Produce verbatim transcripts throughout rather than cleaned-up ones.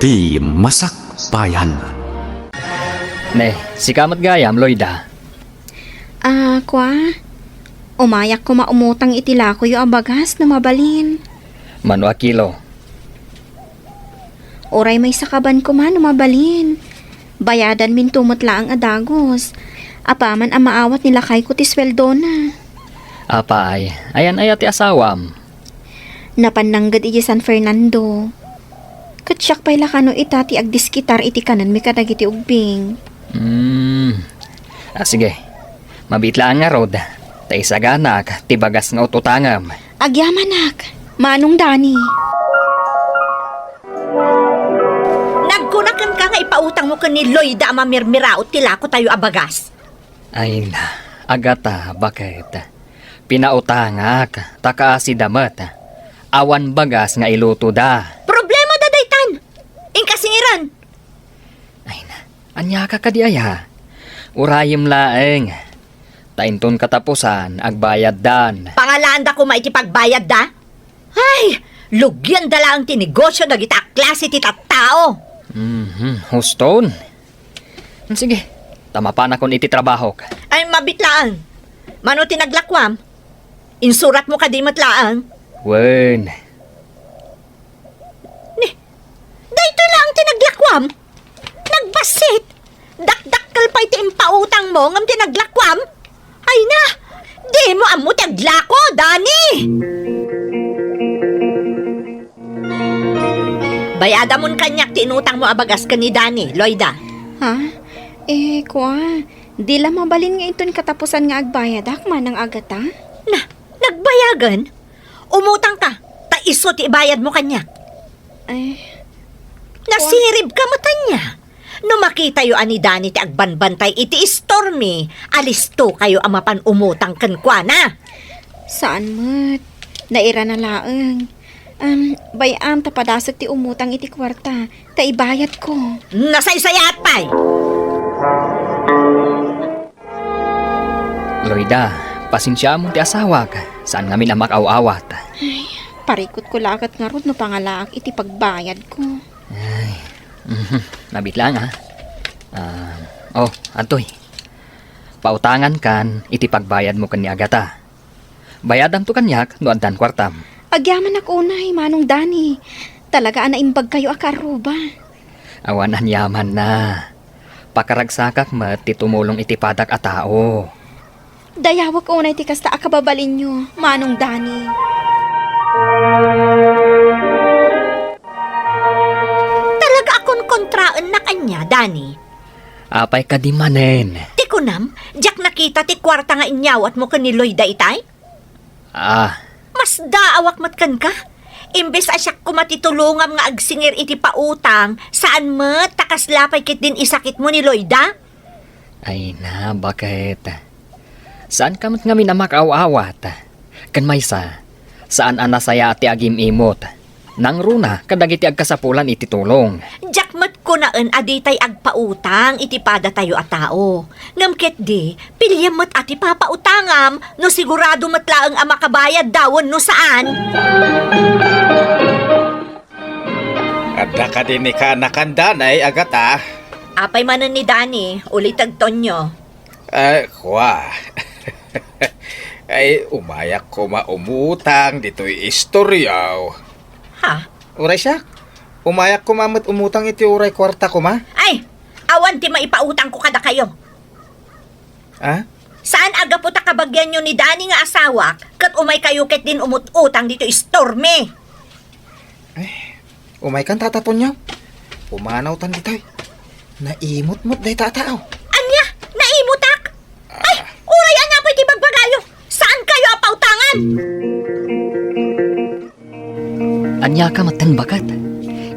ti Masakbayan. Ne, sika met gayam, Loida. Ah, kua? Umayak koma umutang iti lakoyo a bagas no mabalin. Mano a kilo? Uray maysa ka ban koma no mabalin. Bayadanminto met laeng a dagus. Apaman a maawat ni lakayko ti sueldona. Apay, ayan aya ti asawam? Napan nangged idiay San Fernando. Ket siak pay la kano ita ti agdiskitar iti kanenmi kadagiti ubbing. Hmm. Ah, sige. Mabiit laeng ngarud, ta isaganak ti bagas nga ut-utangem. Agyamanak, Manong Dani. Nagkuna kenka nga ipautangmo ken ni Loida a mamirmiraot ti lakotayo a bagas. Ay na, Agata, baket? Pinautangak, ta kaasida met. Awan bagas nga ilutoda. Problemada daytan! Inka singiran! Ay na, ania ka kadi aya? Urayem laeng. Ta inton katapusan, agbayaddan. Pangalaanda koma iti pagbayadda? Ay, lugianda laeng ti negosio dagita a klase ti tattao. Mhm, huston. Sige, ta mapanakon iti trabahok. Ay, mabiit laeng. Mano ti naglakuam? Insuratmo kadi met laeng? Wen. Ni, daytoy laeng ti naglakuam? Nagbassit! Dakdakkel pay ti impautangmo ngem ti naglakuam? Ay na! Dimo ammo ti aglako, Dani! Bayadamon kaniak ti inutangmo a bagas ken ni Dani, Loida. Ha? Eh, kua, di la mabalin nga inton katapusan nga agbayadak, Manang Agata? Na, nagbayagen? Umutangka, ta isu ti ibayadmo kaniak. Ay, nasiribka met ania? No makitayo a ni Dani ti agbanbantay iti istormi, alistokayo a mapan umutang kenkuana. Saan met. Nairana laeng. Am, bay-am ta padasek ti umutang iti kuarta, ta ibayadko. Nasaysayaat pay! Loida, pasensiamon ti asawak. Saan ngamin a makaaw-awat. Ay, parikutko la ket ngarud no pangalaak iti pagbayadko. Ay, mhm, mabiit laeng, a. Ah, oh, adtoy. Pautangankan iti pagbayadmo ken ni Agata. Bayadanto kaniak no addan kuartam. Agyamanak unay, Manong Dani. Talaga a naimbagkayo a kaarruba. Awan aniamanna. Pakaragsakak met ti tumulong iti padak a tao. Dayawek unay ti kasta a kababalinyo, Manong Dani. Talaga a konkontraennak ania, Dani? Apay kadi manen? Ti kunam, diak nakita ti kuarta nga inyawatmo ken ni Loida itay? Ah. Masdaawak met kenka. Imbes a siak koma ti tulongam nga agsingir iti pautang, saan met ta kasla pay ketdin isakitmo ni Loida? Ay na, baket? Saanka met ngamin a makaaw-awat. Ken maysa, saan a nasayaat ti agim-imot. Nangruna kadagiti agkasapulan iti tulong. Diak met kunaen a ditay agpautang iti padatayo a tao. Ngem ketdi, piliem met a ti papautangam no sigurado met laeng a makabayadda wenno saan. Adda kadi ni kaanakan, Danay, Agata? Apay manen ni Dani, ulitek Tonyo? Ay, kua. Ay, umayak koma umutang ditoy istoryaw. Ha? Uray siak, umayak koma met umutang iti uray kuarta koma. Ay, awan ti maipautangko kadakayo. Ah? Saan a gapu ta kabagianyo ni Dani nga asawak, ket umaykayo ketdin umut-utang ditoy istormi. Eh, umaykan, Tata Tonyo. Pumanawtan ditoy. Naimot met dayta a tao. Ania? Naimutak? Ay, uray ania pay ti bagbagayo? Saankayo a pautangan? Ania ka metten, baket?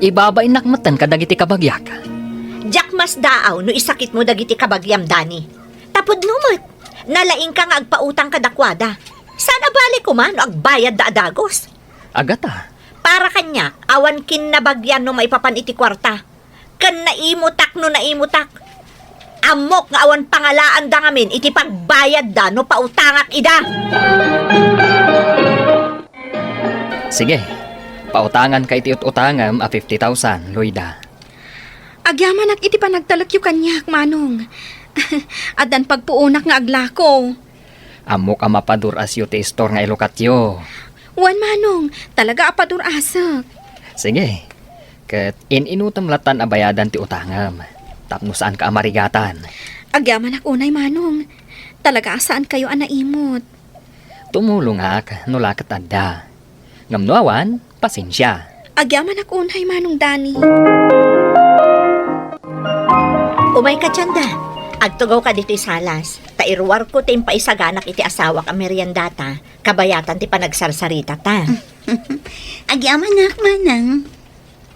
Ibabainnak metten kadagiti kabagiak. Diak masdaaw no isakitmo dagiti kabagiam, Dani. Ta pudno met, nalaingka nga agpautang kadakuada. Saan a bale koma no agbayadda a dagus? Agata. Para kaniak, awan kinnabagian no maipapan iti kuarta. Ken naimutak no naimutak. Ammok nga awan pangalaanda ngamin iti pagbayadda no pautangak ida. Sige, pautanganka iti ut-utangem a fifty thousand, Loida. Agyamanak iti panagtalekyo kaniak, Manong. Addan pagpuonak nga aglako. Ammok a mapadur-asyo ti istor nga ilukatyo. Wen, Manong, talaga a padur-asek. Sige, ket in-inutem lattan a bayadan ti utangem, tapno saanka a marigatan. Agyamanak unay, Manong. Talaga a saankayo a naimot. Tumulongak no la ket adda. Ngem no awan, pasensia. Agyamanak unay, Manong Dani. Umayka, Tienda. Agtugawka ditoy salas, ta iruarko ti impaisaganak iti asawak a meriendata, kabayatan ti panagsarsaritata. Agyamanak, Manang.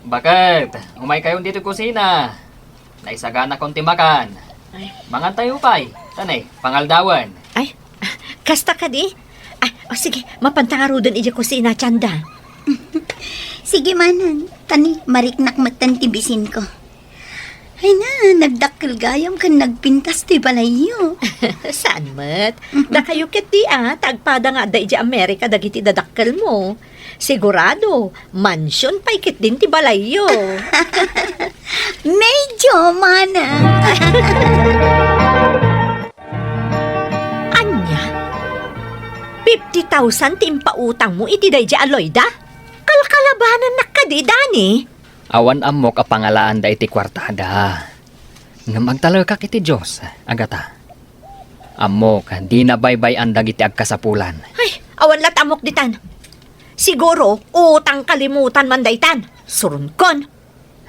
Baket, umaykayon ditoy kusina. Naisaganakon ti makan. Ay. Mangantayo pay, ta ne, pangaldawen. Ay, kasta kadi? Ay, o sige, mapanta ngaruden idiay kusina, Tienda. Sige, Manang. Ta ne, mariknak metten ti bisinko. Ay na, nagdakkel gayam ken nagpintas ti balayyo. Saan met? Dakayo ketdi a, ta agpada nga adda idiay Amerika dagiti dadakkelmo. Sigurado, mansion pay ketdin ti balayyo. Medyo, Manang. Ania? Fifty thousand ti impautangmo iti daydiay a Loida? Kalkalabanannak kadi, Dani? Awan ammok a pangalaanda iti kuartada. Ngem agtalekak iti Dios, Agata. Ammok, dina baybay-an dagiti agkasapulan. Ay, awan la't ammok ditan. Siguro, utang kalimutan man daytan. Suronkon.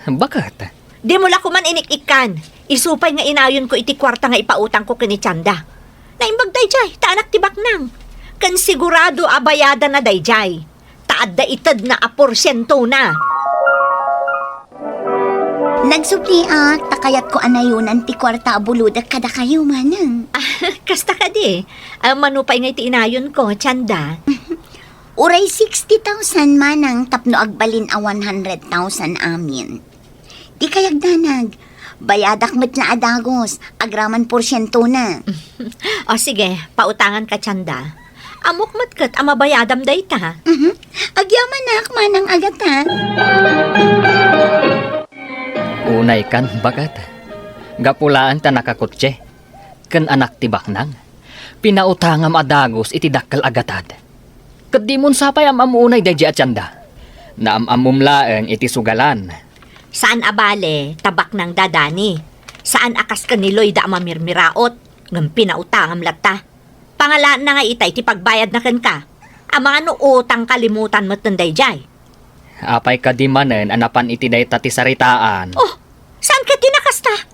Baket? Dimo la koman inik-ikkan. Isu pay nga inayonko iti kuarta nga ipautangko ken ni Tienda. Naimbag daydiay, ta anak ti baknang. Ken sigurado a bayadana daydiay. Ta adda itedna a porsientona. Nagsubliak, ta kayatko a nayonan ti kuarta a bulodek kadakayo, Manang. Ah, kasta kadi. Ah, mano pay nga iti inayonko, Tienda? Uray sixty thousand, Manang, tapno agbalin a one hundred thousand amin. Di kayat danag. Bayadak met la a dagus, agraman porsientona. O sige, pautanganka, Tienda. Ammok met ket a mabayadam dayta. Mhm. Agyamanak, Manang Agata. Unaykan, baket. Gapu laeng ta nakakotse ken anak ti baknang, pinautangam a dagus iti dakkel a gatad. Ket dimon sa pay am-ammo unay daydiay a Tienda. Naam-ammom laeng iti sugalan. Saan a bale, ta baknangda, Dani. Saan a kas ken ni Loida a mamirmiraot, ngem pinautangam latta. Pangalaanna nga itay ti pagbayadna kenka. Amangan no utang kalimutan metten daydiay. Apay kadi manen a napan iti dayta ti saritaan? Oh, saan ket ti nakasta?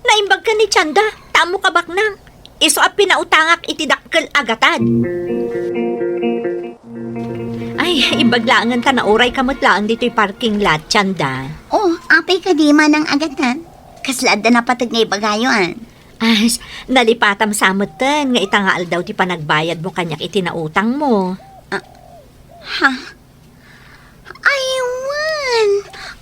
Naimbag ken ni Tienda, ta ammok a baknang. Isu a pinautangak iti dakkel a gatad. Ay, imbag laengen ta naurayka met laeng ditoy parking lot, Tienda. Oh, apay kadi, Manang Agata? Kasla adda napateg nga ibagayo, a? Ay, nalipatam sa metten nga ita nga aldaw ti panagbayadmo kaniak iti nautangmo. Ah, ha? Ay, wen.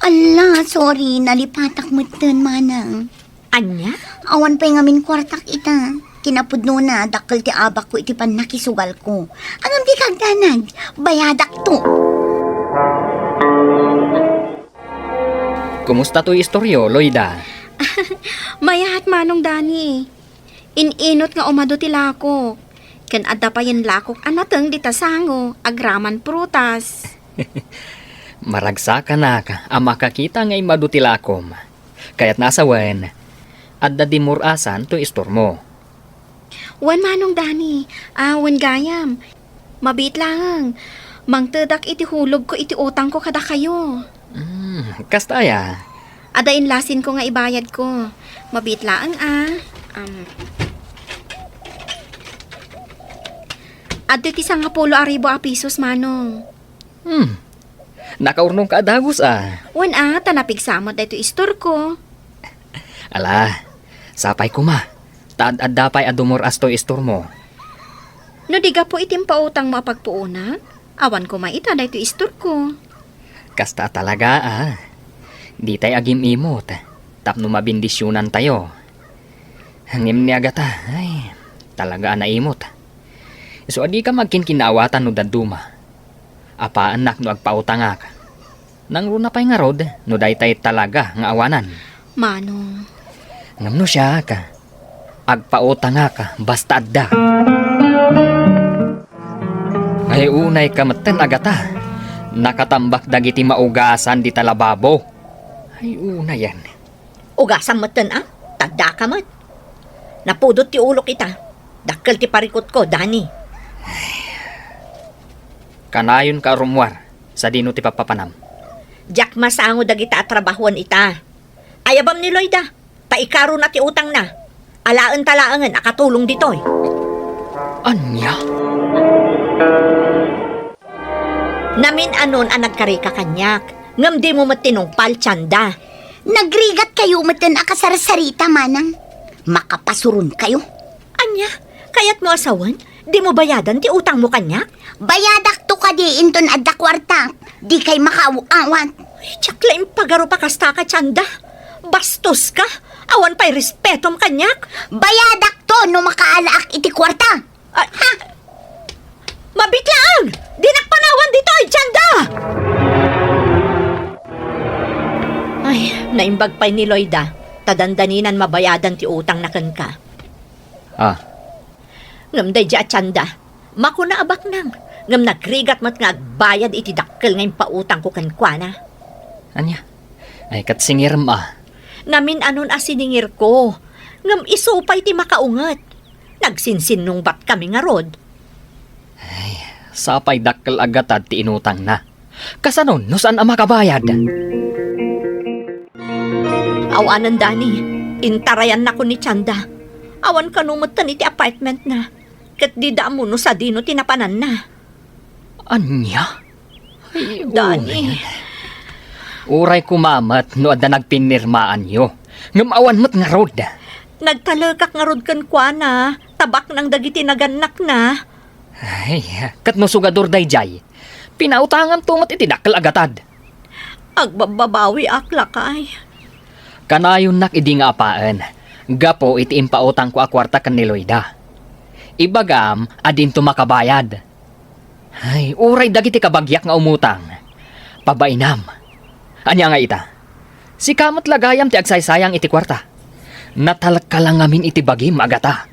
Ala, sorry, nalipatak metten, Manang. Ania? Awan pay ngamin kuartak ita. Kinapudnona, dakkel ti abakko iti pannakisugalko. Ngem dika agdanag, bayadakto. Kumusta toy istoryo, Loida? Mayat, Manong Dani. In-inot nga umadu ti lakok. Ken adda payen lakok a nateng dita sango, agraman prutas. Maragsakanak a makakita nga immadu ti lakom. Kayatna a sawen, adda dimur-asan toy istormo. Wen, Manong Dani, a, wen gayam. Mabiit laeng. Mangtedak iti hulogko iti utangko kadakayo. Hmm, kasta aya? Adda inlasinko nga ibayadko. Mabiit laeng, a. Am, adda ti sangapulo a ribu a pisos, Manong. Hmm. Nakaurnongka a dagus, a. Wen, a, ta napigsa met daytoy istorko. Ala, sapay koma. Ta ad-adda pay a dumur-as toy istormo. No di gapu iti impautangmo a pagpuonak, awan koma ita daytoy istorko. Kasta a talaga, a. Ditay agim-imot tapno mabendisionantayo. Ngem ni Agata, ay, talaga a naimot. Isu a dika agkinkinnaawatan no dadduma. Apaannak no agpautangak. Nangruna pay ngarud no daytay talaga nga awanan. Manong. Ngem no siak, agpautangak basta adda. Ay, unayka metten, Agata. Nakatambak dagiti maugasan dita lababo. Ay, unayen. Ugasam metten, a? Tadda ka met. Napudot ti ulok ita. Dakkel ti parikutko, Dani. Kanayonka a rummuar, sadino ti pappapanam? Diak masango dagita a trabahoen ita. Ayabam ni Loida, ta ikaruna ti utangna. Alaenta laengen a katulong ditoy. Ania? Namin-anon a nagkarika kaniak, ngem dimo met tinungpal, Tienda. Nagrigatkayo metten a kasarsarita, manang. Makapasuronkayo. Ania? Kayatmo a sawen? Dimo bayadan ti utangmo kaniak? Bayadakto kadi inton adda kuartak. Dikay makaaw-awat. Ay, diak la impagarup a kasta ka, Tienda. Bastoska. Awan pay respetom kaniak. Bayadakto no makaalaak iti kuarta. Ay, ha? Mabit laeng! Dinak panawan ditoy, Tienda! Ay, naimbag pay ni Loida, ta dandaninan mabayadan ti utangna kenka. Ah. Ngem daydi a Tienda, makuna a baknang, ngem nagrigat met nga agbayad iti dakkel nga impautangko kenkuana. Ania? Ay, ket singirem a. Namin-anon a siningirko, ngem isu pay ti makaunget. Nagsinsinnungbat kami ngarud. Ay, sapay dakkel a gatad ti inutangna. Kasano no saan a makabayad? Awanen, Dani, intarayannakon ni Tienda. Awan kano metten iti apartmentna. Ket dida ammo no sadino ti napananna. Ania? Ay, Dani. Uray, uray koma met no adda nagpinnirmaanyo. Ngem awan met ngarud. Nagtalekak ngarud kenkuana, ta baknang dagiti nagannakna. Ay, ket no sugador daydiay, pinautanganto met iti dakkel a gatad. Agbabbabawiak, lakay. Kanayonnak idi nga apaen, gapu iti impautangko a kuarta ken ni Loida. Ibagam a dinto makabayad. Ay, uray dagiti kabagiak nga umutang. Pabainam. Ania nga ita? Sika met la gayam ti agsaysayang iti kuarta. Natalekka la ngamin iti bagim, Agata.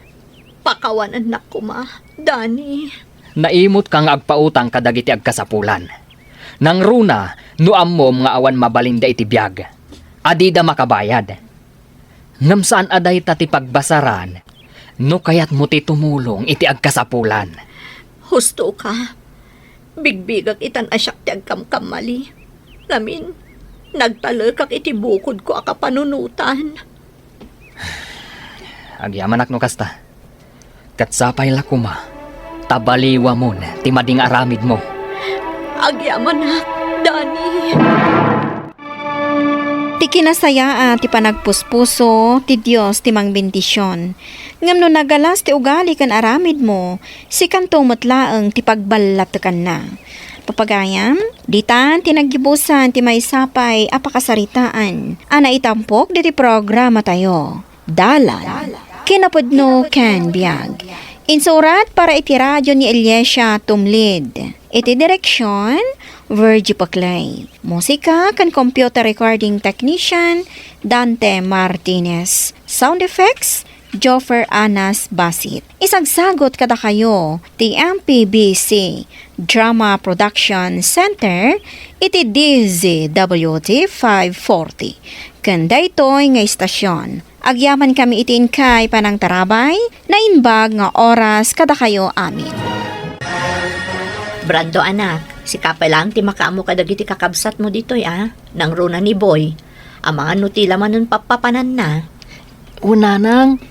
Pakawanennak koma, Dani. Naimutka nga agpautang kadagiti agkasapulan. Nangruna no ammom nga awan mabalinda iti biag, a dida makabayad. Ngem saan a dayta ti pagbasaran no kayatmo ti tumulong iti agkasapulan. Husto ka. Bigbigak itan a siak ti agkamkamali. Ngamin, nagtalekak iti bukodko a kapanunotan. Agyamanak no kasta. Ket sapay la koma ta baliwamon ti madi nga aramidmo. Agyamanak, Dani. Ti kinasayaat ti panagpuspuso, ti Dios ti mangbendision. Ngem no nagalas ti ugali ken aramidmo, sikanto met laeng ti pagballatekanna. Papagayam, ditan ti naggibusan ti maysa pay a pakasaritaan a naitampok ditoy programatayo. Dalan, kinapudno ken biag. Insurat para iti radio ni Eliasia Tumlid. Iti direksion, Virgie Paclay. Musika ken computer recording technician, Dante Martinez. Sound effects, Joffer Anas Basit. Isagsagut kadakayo ti M P B C Drama Production Center iti D Z W T five forty. Ken daytoy nga istasion, agyamankami iti inkay panangtarabay, naimbag nga oras kadakayo amin. Brando, anak, sika pay laeng ti makaammo kadagiti kakabsatmo ditoy, a? Nangruna ni Boy. Amangan no ti la manen pappapananna. O, nanang,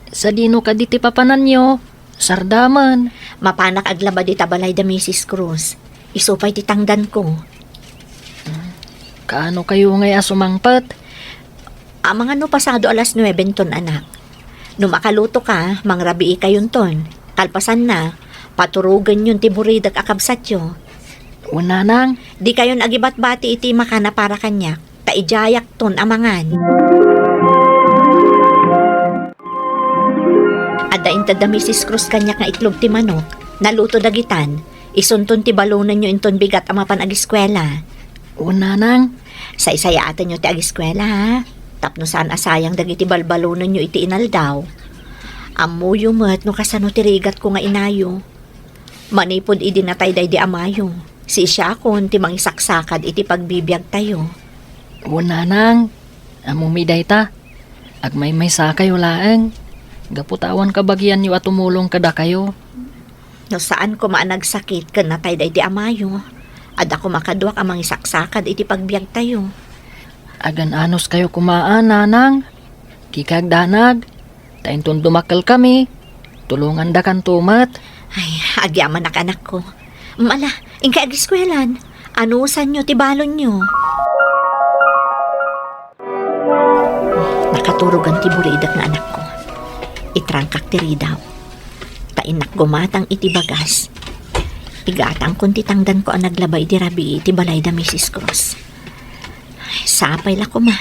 sadino kadi ti papananyo? Sardaman. Mapanak aglaba dita balay da Misis Cruz. Isu pay ti tangdanko. Kaano kayo ngay a sumangpet? Amangan no pasado alas nuebe ton, anak. No makaluto ka, mangrabii kayon ton. Kalpasanna, paturogenyon ti buridak a kabsatyo. O, nanang. Di kayon agibatbati iti makana para kaniak, ta idiayak ton amangan. Adda inted da Misis Cruz kaniak nga itlog ti manok. Naluto dagitan. Isunton ti balonenyo inton bigat a mapan agiskuela. O, nanang. Saysayaatenyo ti agiskuela, ha? Tapno saan a sayang dagiti balbalonenyo iti inaldaw. Ammoyo met no kasano ti rigatko nga inayo. Manipud idi natay daydi amayo, siisakon ti mangisaksakad iti pagbibiagtayo. Wen, nanang, ammomi dayta. Agmaymaysakayo laeng. Gapu ta awan kabagianyo a tumulong kadakayo. No saan koma a nagsakit ken natay daydi amayo, adda koma kaduak a mangisaksakad iti pagbiagtayo. Agan-anuskayo koma, a, nanang. Kikagdanag, ta inton dumakkelkami, tulongandakanto met. Ay, agyamanak, anakko. Mala, inka agiskuelan. Anusanyo ti balonyo. Nakaturogan ti buridek nga anakko. Itrangkak ti ridaw. Ta innak gumatang iti bagas. Igatangkon ti tangdanko a naglaba idi rabii iti balay da Misis Cruz. Sapay la koma,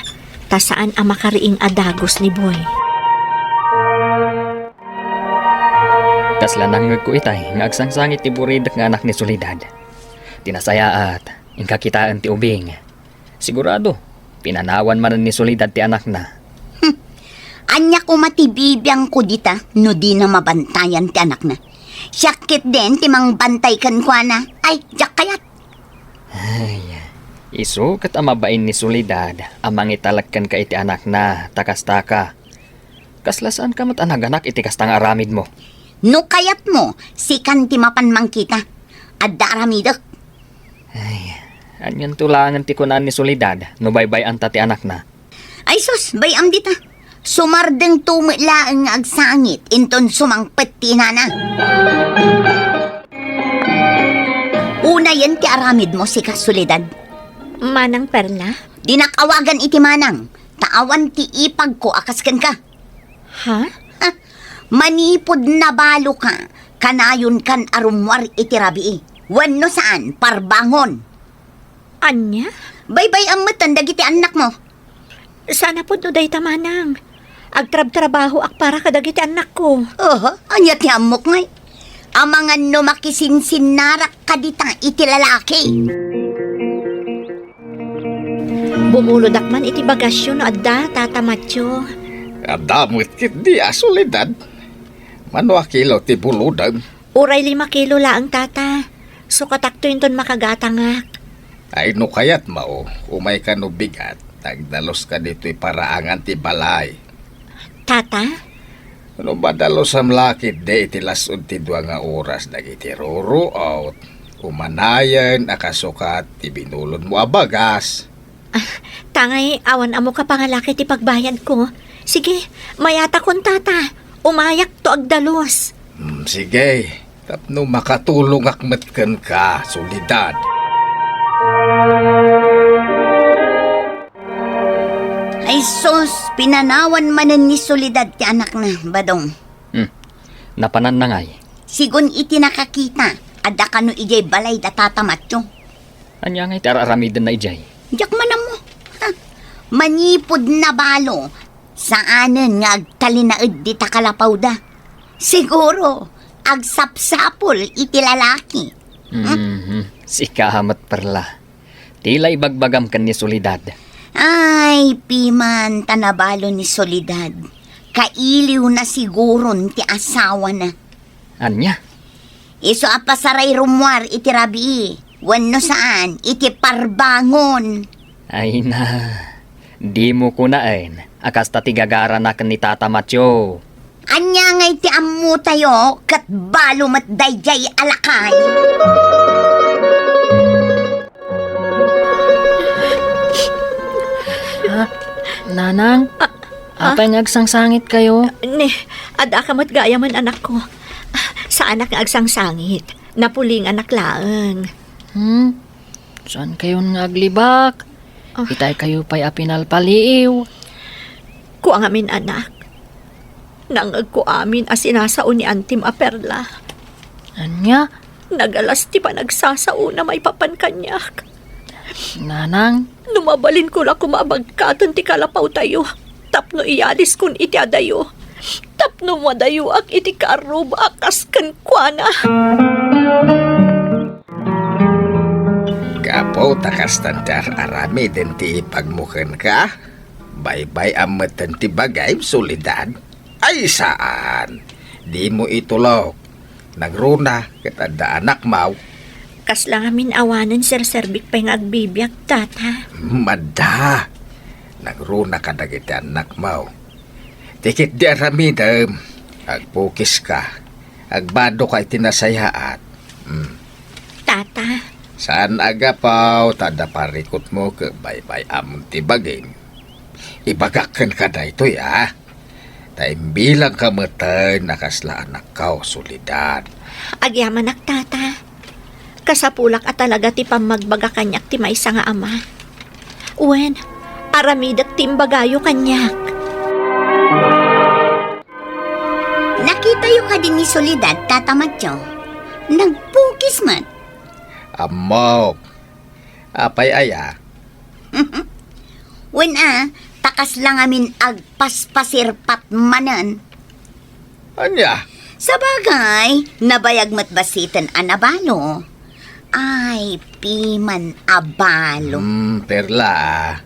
ta saan a makariing a dagus ni Boy. Kasla nangngegko itay nga agsangsangit ti buridek nga anak ni Soledad. Ti nasayaat, inka kitaen ti ubing. Sigurado, pinanawan manen ni Soledad ti anakna. Hmm. Ania koma ti bibiangko dita no dina mabantayan ti anakna? Siak ketdin ti mangbantay kenkuana. Ay, diak kayat. Ay, isu ket a mabain ni Soledad a mangitalek kenka iti anakna, ta kastaka. Kasla saanka met a naganak iti kasta nga aramidmo. No kayatmo, sikan ti mapan mangkita. Adda aramidek. Ay, anianto laengen ti kunaan ni Soledad no baybay-anta ti anakna? Ay sus, bay-am dita. Sumardengto met laeng nga agsangit inton sumangpet ti inana. Unayen ti aramidmo, sika, Soledad. Manang Perla? Dinak awagan iti manang, ta awan ti ipagko a kas kenka. Ha? Ha? Manipud nabaloka, kanayonkan a rummuar iti rabii. Wenno saan, parbangon. Ania? Baybay-am metten dagiti annakmo. Saan a pudno dayta, manang. Agtrabtrabahoak para kadagiti annakko. Oho, ania ti ammok ngay? Amangan no makisinsinnarak kadita iti lalaki. Bumulodak man iti bagasyo no adda, Tata Matyo. Adda met ketdi a Soledad. Mano a kilo ti bulodem? Uray lima kilo laeng, Tata. Sukatakto inton makagatangak. Ay, no kayatmo, umayka no bigat, ta agdaluska ditoy paraangan ti balay. Tata? No madalosam la ketdi iti las-ud ti dua nga oras dagiti ruruot, umanayen a kasukat ti binulodmo a bagas. Ah, tangay awan ammok a pangalaki ti pagbayadko. Sige, mayatakon, Tata. Umayakto agdalus. Hmm, sige. Tapno makatulongak met kenka, Soledad. Ay sus, pinanawan manen ni Soledad ti anakna, Badong. Hmm. Napananna ngay? Sigun iti nakakita, adda kano idiay balay da Tata Matyo. Ania ngay ti ar-aramidenna idiay? Diak man ammo. Ha? Manipud nabalo, saanen nga agtalinaed dita kalapawda. Siguro, agsapsapul iti lalaki. Hmm? Mhm. Sika met, Perla. Ti la ibagbagam ken ni Soledad. Ay, piman ta nabalo ni Soledad. Kailiwna siguron ti asawana. Ania? Isu a pasaray rummuar iti rabii, wenno saan, iti parbangon. Ay na, dimo kunaen a kasta ti gagarana ken ni Tata Matyo. Ania ngay ti ammotayo ket balo met daydiay a lakay? Ha? Nanang? Ah, ah? Apay nga agsangsangitkayo? Ne, adda ka met gayamen, anakko. Saanak nga agsangsangit. Napulinganak laeng. Hmm? Saankayon nga aglibak? Ah. Itaykayo pay a pinalpaliiw. Kua ngamin, anak. Nangngegko amin a sinasao ni antim a Perla. Ania? Nagalas ti panagsasaona maipapan kaniak. Nanang? No mabalinko la koma a bagkaten ti kalapawtayo, tapno iyaliskon iti adayo, tapno madayoak iti kaarrub a kas kenkuana. Gapu ta kastan ti ar-aramiden ti ipagmo kenka, Baybay-am metten ti bagim, Soledad? Ay, saan! Dimo itulok. Nangruna ket adda anakmaw. Kasla ngamin awanen serserbik pay nga agbibiag, Tata. Madda. Nangruna kadagiti annakmaw. Ti ketdi aramidem, agpukiska, agbadoka iti nasayaat. Hmm. Tata. Saan a gapu ta adda parikutmo ket baybay-am ti bagim. Ibagak kenka daytoy, a. Ta imbilangka metten a kasla anakko, Soledad. Agyamanak, Tata. Kasapulak a talaga ti pammagbaga kaniak ti maysa nga ama. Wen, aramidek ti imbagayo kaniak. Nakitayo kadi ni Soledad, Tata Matio? Nagpukis met. Ammok. Apay aya? Wen a, ta kasla ngamin agpaspasirpat manen. Ania? Sabagay, nabayag met bassiten a nabalo. Ay, piman a balo. Hmm, Perla,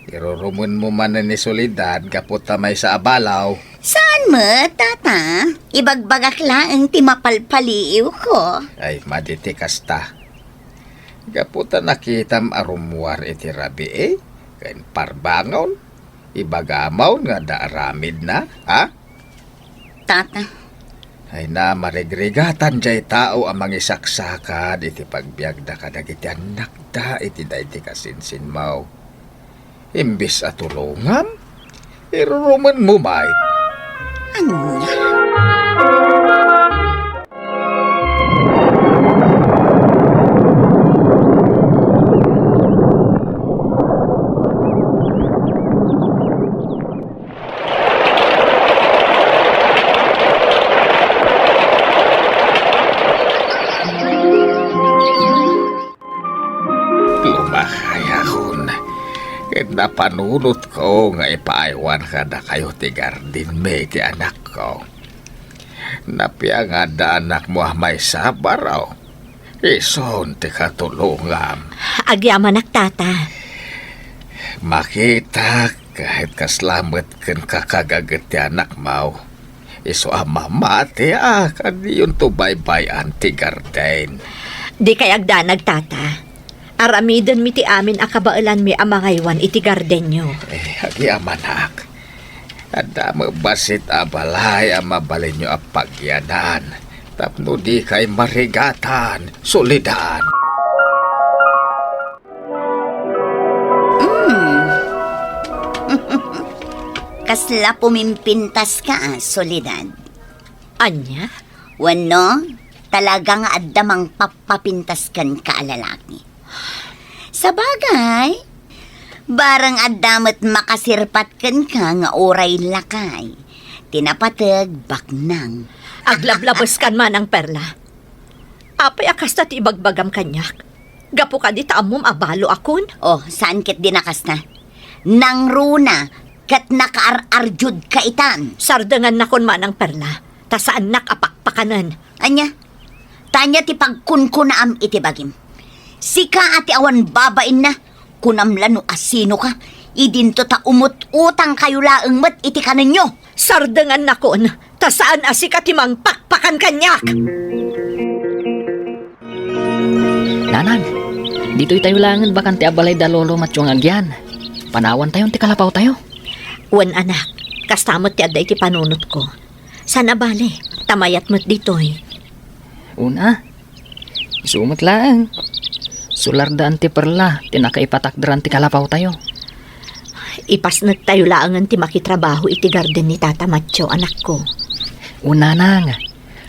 irurumenmo manen ni Soledad gapu ta maysa a balo. Saan met, Tata? Ibagbagak laeng ti mapalpaliiwko. Ay, madi ti kasta. Gapu ta nakitam a rummuar iti rabii ken parbangon, ibagam nga adda aramidna, a? Tata. Ay na, marigrigatan diay tao a mangisaksakad iti pagbiagda kadagiti annakda iti daydi kasinsinmo. Imbes a tulongam, irurumenmo met. Ania? Lumakayakon ket napanunotko nga ipaaywan kadakayo ti gardenmi ti anakko. Napiangad da anakmo a maysa a baro. Isun ti katulongam. Agyamanak, Tata. Makitak ket kasla met ken kakagaget ti anakmo. Isu a mamati a kadiyonto baybay-an ti garden. Dikay agdanag, Tata. Aramidenmi ti amin a kabaelanmi a mangaywan iti gardenyo. Eh, agyamanak. Adda met bassit a balay a mabalinyo a pagyanan tapno dikay marigatan, Soledad. Mm. Kasla pumimpintaska, a, Soledad. Ania? Wenno, talaga nga adda mangpappapintas kenka a lalaki. Sabagay, bareng adda met makasirpat kenka nga uray lakay ti napateg baknang. Aglablabeskan, Manang Perla. Apay a kasta ti ibagbagam kaniak? Gapu kadi ta ammom a baloakon? Oh, saan ketdin a kasta? Nangruna ket nakaar-ardiodka itan. Sardengannakon, Manang Perla, ta saannak a pakpakanen. Ania? Ta ania ti pagkunkunaam iti bagim? Sika a ti awan babainna, kunam la no asinoka, idinto ta umut-utangkayo laeng met iti kanenyo. Sardengannakon, ta saan a sika ti mangpakpakan kaniak. Nanang, ditoy tayo laengen bakante a balay da Lolo Matio nga agyan. Panawantayon ti kalapawtayo. Wen, anak, kasta met ti adda iti panunotko. Saan a bale, ta mayat met ditoy. Una, isu met laeng. Sulardaan ti Perla ti nakaipatakderan ti kalapawtayo. Ipasnektayo laengen ti makitrabaho iti garden ni Tata Matio, anakko. Una, nang,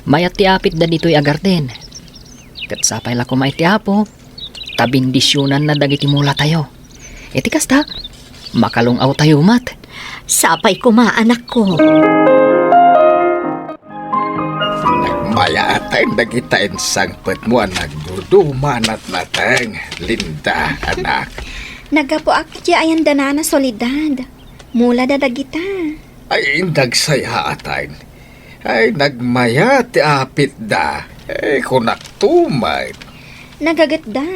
mayat ti apitda ditoy a garden. Ket sapay la koma iti Apo, ta bendisionanna dagiti mulatayo. Iti kasta, makalung-awtayo met. Sapay koma, anakko. Nagmayaten dagita insangpetmo a nagduduma natnateng, Linda, anak. Naggapuak iti ayan da Nana Soledad. Mulada dagita. Ay, indagsayaatan. Ay, nagmayat ti apitda. Eh, kunak tumet. Nagagetda.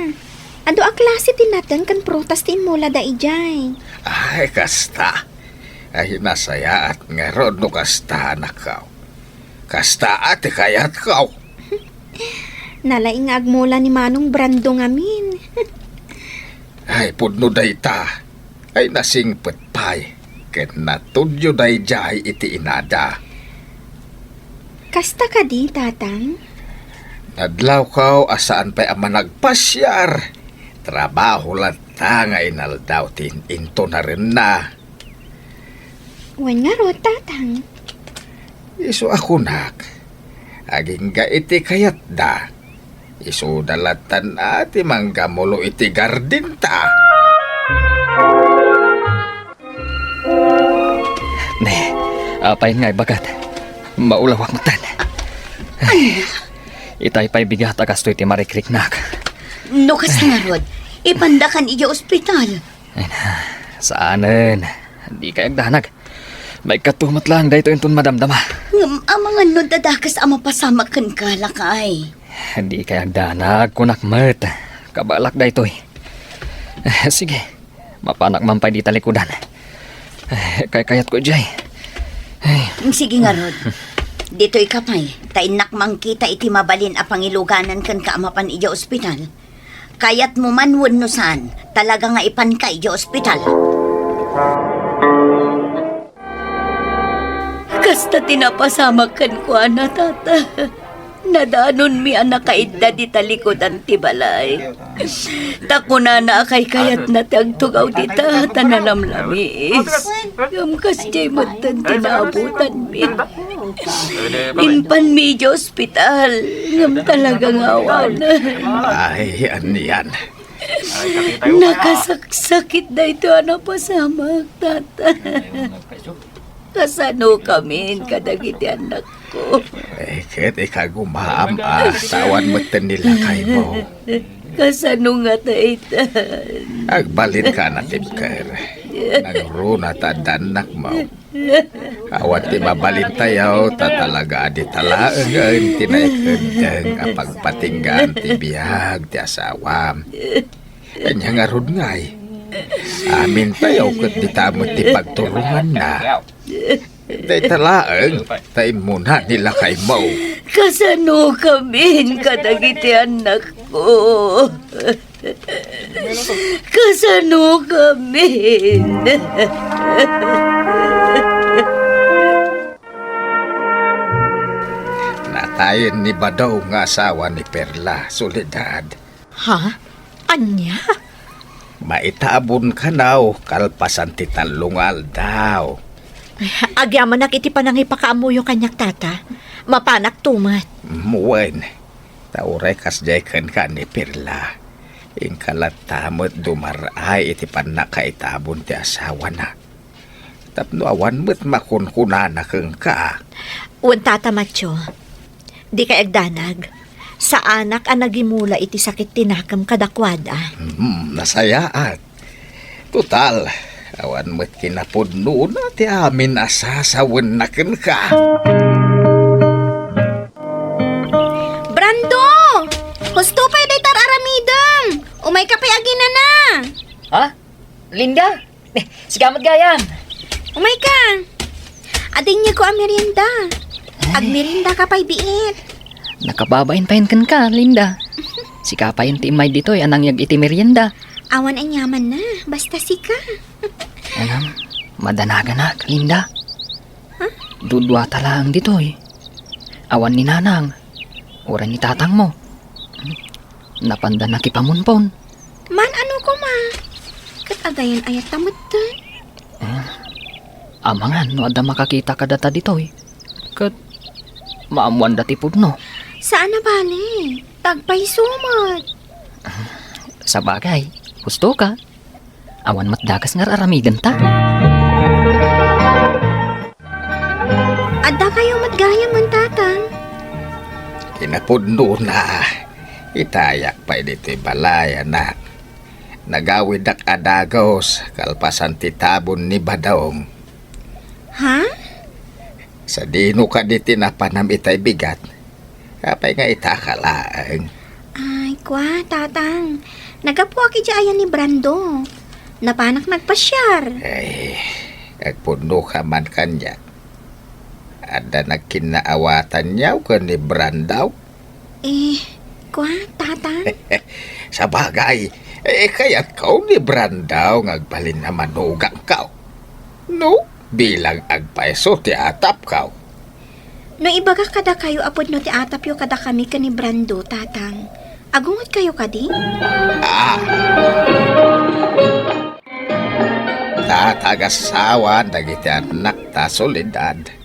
Adu a klase ti nateng ken prutas ti immulada idiay. Ay, kasta. Ay, nasayaat ngarud no kasta, anakko. Kasta a ti kayatko. Nalaing nga agmula ni Manong Brando ngamin. Ay, pudno dayta. Ay, nasingpet pay. Ken natudyo daydiay iti inada. Kasta kadi, Tatang? Nadlawko a saan pay a managpasiar. Trabaho latta nga inaldaw ti in-, intunarenna. Wen ngarud, Tatang. Isu a kunak, agingga iti kayatda. Isuda lattan a ti manggamulo iti gardenta. Ne, apay nga ibagat? Maulawak metten. Ania? Itay pay bigat a kastoy ti marikriknak. No kasta ngarud, ipandakan idiay ospital. Ay na, saanen. Di kay agdanag. Maikkato met laeng daytoy inton madamdama. Ngem amangan no dadakas a mapasamak kenka, lakay. Di kay agdanag, kunak met. Kabalak daytoy. Eh, sige, mapanak man pay di talikudan. Eh, kaykayatko idiay. Ay. Sige ngarud. Ditoy ka pay, ta innak mangkita iti mabalin a pangiluganan kenka a mapan idiay ospital. Kayatmo man wenno saan, talaga nga ipanka idiay ospital. Kasta ti napasamak kenkuana, Tata. Nadanonmi a nakaidda dita likudan ti balay. Ta kunana a kaykayatna ti agtugaw dita, ta nalamlamis. Ngem kasdiay metten ti naabutanmi. Impanmi idiay ospital, ngem talaga nga awanen. Ay, anian. Nakasaksakit daytoy a napasamak, Tata. Kasanokamin kadagiti annakko? Eh, ket ikagumaam a, ta awan metten ni lakaymo. Kasano nga daytan? Agbalinka a natibker. Nangruna ta adda annakmo. Awan ti mabalintayo, ta talaga a dita laengen ti naikeddeng a pagpatinggaan ti biag ti asawam. Ania ngarud ngay? Amintayo ket dita met ti pagturonganna. Dayta laeng, ta immuna ni lakaymo. Kasanokamin kadagiti annakko? Kasanokamin? Natayen ni Badong nga asawa ni Perla, Soledad. Ha? Ania? Maitabon kano kalpasan ti tallo nga aldaw. Agyamanak iti panangipakaammoyo kaniak, Tata. Mapanakto met. Mm, wen. Ta uray kasdiay kenka ni Perla, inka latta met dumar-ay iti pannakaitabon ti asawana. Tapno awan met makunkunana kenka. Wen, Tata Matio, dikay agdanag. Saanak a nagimula iti sakit ti nakem kadakuada. Hmm, nasayaat. Total, awan met kinapudnona ti amin a sasawenna kenka. Brando! Husto pay dayta ar-aramidem! Umayka pay aginana! Ha? Linda? Eh, sika met gayam. Umayka. Adda inyegko a merienda. Ay. Agmeriendaka pay biit. Nakababain payen kenka, Linda. Sika payen ti immay ditoy a nangyeg iti merienda. Awan aniamanna, basta sika. Ngem, madanaganak, Linda. Ha? Duduata laeng ditoy. Awan ni nanang, uray ni tatangmo. Napanda nakipamunpon. Man, ano koma? Ket agayan-ayatta metten. Eh, amangan no adda makakita kadata ditoy. Ket maammoanda ti pudno. Saan a bale. Tagpayso met. Sabagay, husto ka. Awan met dakes nga ar-aramidenta. Addakayo met gayam, Tatang. Kinapudnona, itayak pay ditoy balay, anak. Nagawidak a dagus kalpasan ti tabon ni Badong. Ha? Sadino kadi ti napanam itay bigat? Apay nga itaka laeng? Ay, kua, Tatang. Naggapuak idiay ayan ni Brando. Napanak nagpasiar. Ay, Agpudnoka man kaniak. Adda nagkinnaawatanyo ken ni Brando? Eh, kua, Tatang? Sabagay, eh, kayatko ni Brando nga agbalin a manugangko. No, bilang agpayso ti atapko. No ibagak kadakayo a pudno ti atapyo kadakami ken ni Brando, Tatang, agungotkayo kadi? Ah! Ta, ta agasawan dagiti annakta, Soledad.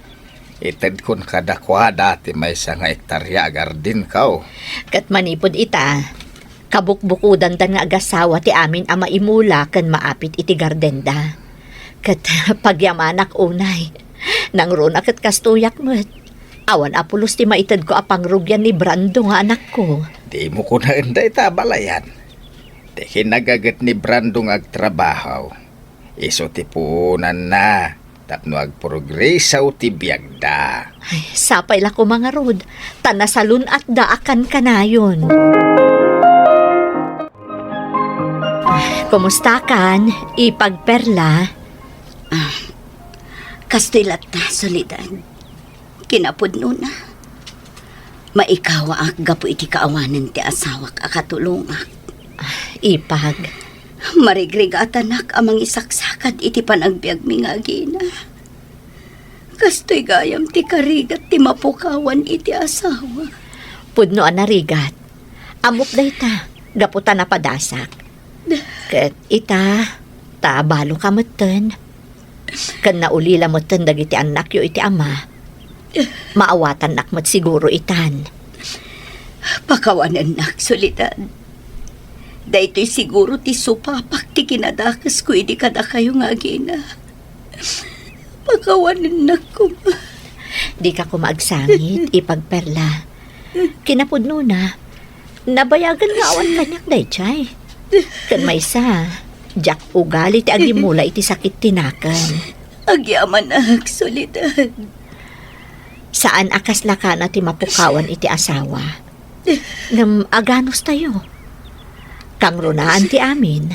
Itedkon kadakuada ti maysa nga ektaria a gardenko. Ket manipud ita, kabukbukodandan nga agasawa ti amin a maimula ken maapit iti gardenda. Ket pagyamanak unay, nangruna ket kastoyak met. Awan a pulos ti maitedko a pangrugian ni Brando nga anakko. Dimo kunaen dayta a balayan. Ti kinagaget ni Brando nga agtrabaho, isu ti puonanna tapno agprogreso ti biagda. Ay, sapay la koma ngarud, ta nasalun-atda a kankanayon. Kumustakan, Ipag Perla? Ah, kastoy latta, Soledad. Kinapudnona, maikawaak gapu iti kaawanen ti asawak a katulongak. Ipag. Marigrigatanak a mangisaksakad iti panagbiagmi nga agina. Kastoy gayam ti karigat ti mapukawan iti asawa. Pudno a narigat. Ammok dayta, gapu ta napadasak. Ket ita, ta baloka metten. Ken naulila metten dagiti annakyo iti ama. Maawatannak met siguro itan. Pakawanennak, Soledad. Daytoy siguro ti supapak ti kinadakesko idi kadakayo nga agina. Pakawanennak koma. Dika koma agsangit, Ipag Perla. Kinapudnona, nabayagen nga awan kaniak daydiay. Ken maysa, diak ugali ti agimula iti sakit ti nakem. Agyamanak, Soledad. Saan a kasla kana ti mapukawan iti asawa. Ngem aganustayo. Kangrunaan ti amin.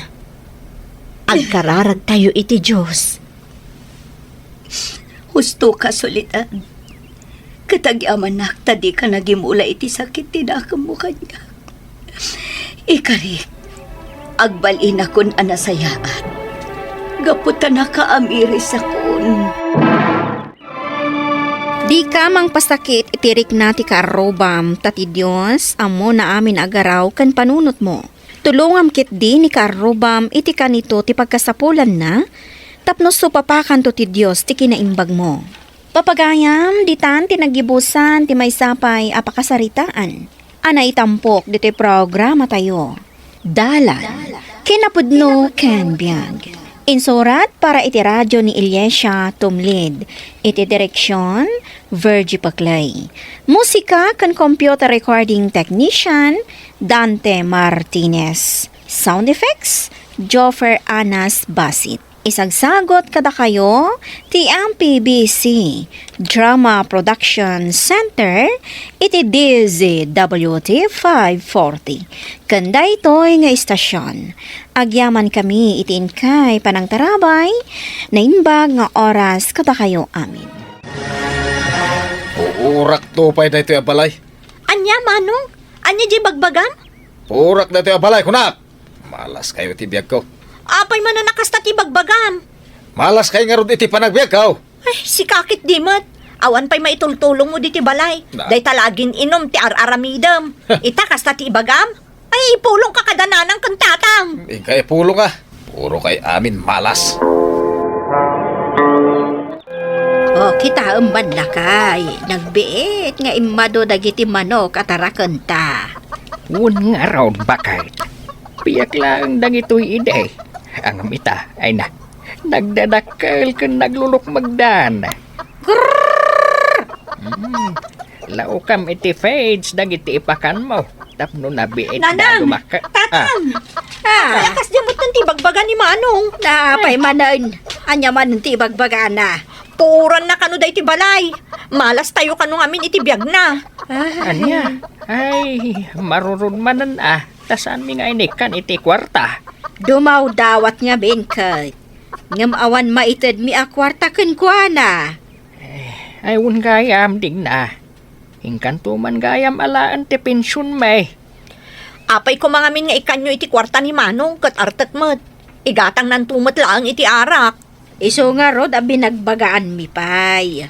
Agkararagtayo iti Dios. Husto ka, Soledad. Ket agyamanak ta dika nagimula iti sakit ti nakemmo kaniak. Ikarik, agbalinakon a nasayaat. Gapu ta nakaamirisakon. Dika mangpasakit iti rikna ti kaarrubam, ta ti Dios ammona amin a garaw ken panunotmo. Tulongam ketdi ni kaarrubam iti kanito ti pagkasapulanna, tapno supapakanto ti Dios ti kinaimbagmo. Papagayam, ditan ti naggibusan ti maysa pay a pakasaritaan a naitampok ditoy programatayo. Dalan, kinapudno ken biag. Insurat para iti radio ni Iliesia Tumlid. Iti direksion, Virgie Paclay. Musika ken computer recording technician, Dante Martinez. Sound effects, Joffer Anas Basit. Isagsagot kadakayo ti M P B C Drama Production Center iti D Z W T five forty. Ken daytoy nga istasion, agyamankami iti inkay panangtarabay, naimbag nga oras kadakayo amin. Puorakto pay daytoy a balay. Ania, Manong? Ania diay bagbagam? Puorak daytoy a balay, kunak! Malaskayo iti biagko. Apay manen a kasta ti bagbagam? Malaskay ngarud iti panagbiagko. Ay, sika ketdi met. Awan pay maitultulongmo ditoy balay. Na- Dayta la gin-inum ti ar-aramidem. Ita, kasta ti ibagam? Ay, ipulongka kada nanang ken tatang. Inka ipulong a. Puro kay amin malas. O, kitaem man lakay, nagbiit nga immado dagiti manok a tarakenta. Wen ngarud, baket. Biag laeng dagitoy idi. Ngem ita, ay na, nagdadakkel ken naglulukmegdan. Grrrr! Mm. Laukam iti fridge dagiti ipakanmo tapno nabiit. Nanang! Dagumaka. Tatang! Ah. Ah. Lakas diay metten ti ibagbaga ni Manong. Napay manen. Ania manen ti ibagbagana? Puoranna kano daytoy balay. Malastayo kano ngamin iti biagna. Ah. Ania? Ay, marurod manen a. Ta saanmi nga inikkan iti kuarta. Dumawdawat ngamin ket Ngem awan maitedmi a kuarta kenkuana. Ay, wen gayam, Digna. Inkanto man gayam alaen ti pensionmi. Apay koma ngamin nga ikkanyo iti kuarta ni Manong ket artek met? Igatangnanto met laeng iti arak. Isu ngarud a binagbagaanmi pay.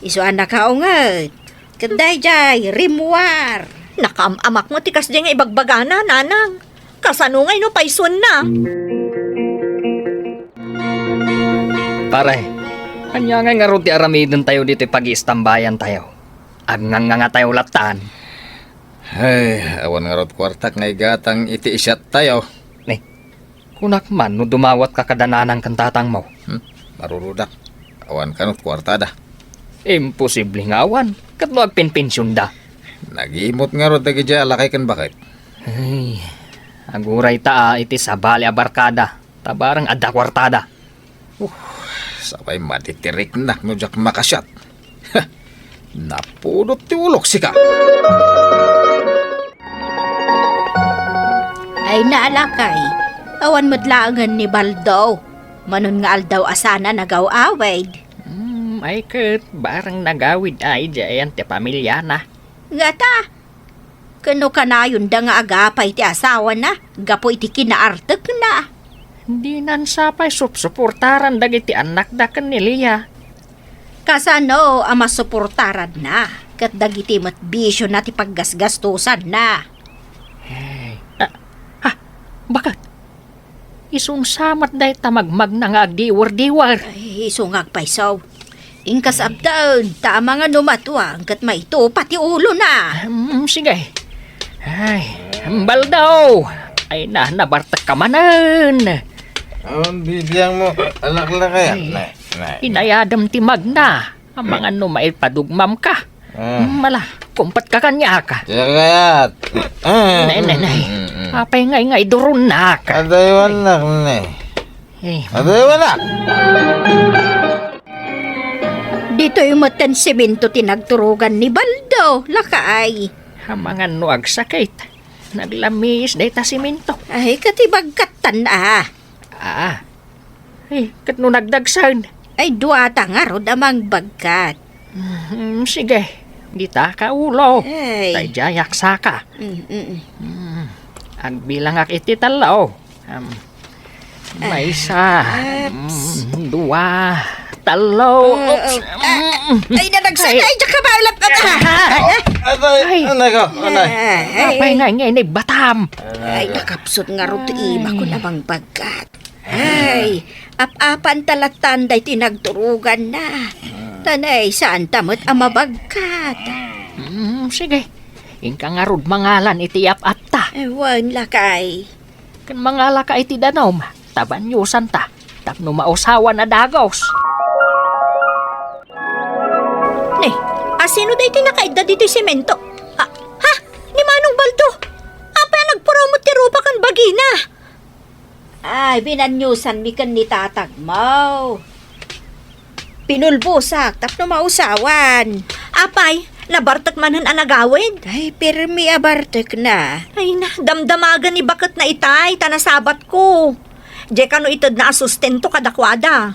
Isu a nakaunget. Ket daydiay, rimmuar. Nakaam-amak met ti kasdiay nga ibagbagana, Nanang. Kasano ngay no paysuenna? Pare, ania ngay ngarud ti aramidentayo ditoy pagiistambayantayo? Agngangngangatayo lattan. Ay, awan ngarud kuartak nga igatang iti isiattayo. Ni, kunak man no dumawatka kada nanang ken tatangmo. Hmm, marurudak. Awan kanut kuartada. Imposible nga awan, ket no agpenpensionda. Nagimot ngarud dagidiay a lakay ken baket. Ay, aguray ta a iti sabali a barkada, ta bareng adda kuartada. Uh, sapay maditiriknak no diak makasiat. Napudot ti ulok, sika. Ay, naalakay, awan met laengen ni Baldo. Manon nga aldaw a sana nagaw-awid. Hmm, ay ket, bareng nagawid ay diayan ti pamiliana. Ngata, ken no kanayonda nga agapay ti asawana gapu iti kinaartekna. Dinan sapay supsuportaran dagiti annakda ken ni Lia. Kasano a masuportaranna ket dagiti met bisiona ti paggasgastosanna? Ay, ah, ah, baket? Isu sa met dayta magmagna nga agdiwer-diwer. Ay, isu nga agpayso. Inkas abdaen, ta amangan no matuang ket maitupa ti ulona. Hmm, sige. Ay, Baldo! Ay na, nabartekka manen. Awan bibiangmo, alaklakay. Ay, nay, nay. Inayadem ti magna. Amangan no maipadugmamka. Ah. Hmm, ala, kumpatka kaniak. Diak kayat. Ah. Nay, nay, nay. Mm, mm. Apay ngay nga iduronnak? Adaywannak, nay. Eh. Adaywannak. Ditoy metten semento ti nagturogan ni Baldo, lakay. Amangan no agsakit. Naglamiis dayta semento. Ay, ket ibagkattan a. Ah. Eh, ket no nagdagsen? Ay, duata ngarud a mangbagkat. Hmm, sige. Dita ka ulo. Ay. Daydiayak saka. Mm, mm. Hmm. Agbilangak iti tallo. Um, maysa. Ah, oops. Mm, dua. Tallo. Ah, oops. Ah, mm. Ay, nadagsay. Ay, diak ka ba? Ay. Atay, ay. Anay ko, anay. Ay. Apay nga, nga, inay batam. Ay, nakapsut ngarud ti imak a mangbagkat. Ay, ap-apan ta lattan daytoy nagturoganna. Tanay, saan ta met a mabagkat? Mm, sige. Inka ngarud mangalan iti ap-apta. Eh, wen, lakay. Ken mangalaka iti danum, ta banyusan ta, tapno mausawan a dagos. Ne, asino daytoy nakaidda ditoy semento? Ah, ha? Ni Manong Baldo? Apay a nagpuraw met ti rupa ken bagina? Ay, binanyusanmi ken ni tatangmo. Pinulbosak tapno mausawan. Apay, nabartek manen a nagawid? Ay, pirmi a bartekna. Ay na, damdamagen ni baketna itay, ta nasabatko. Diay kano itedna a sustento kadakuada.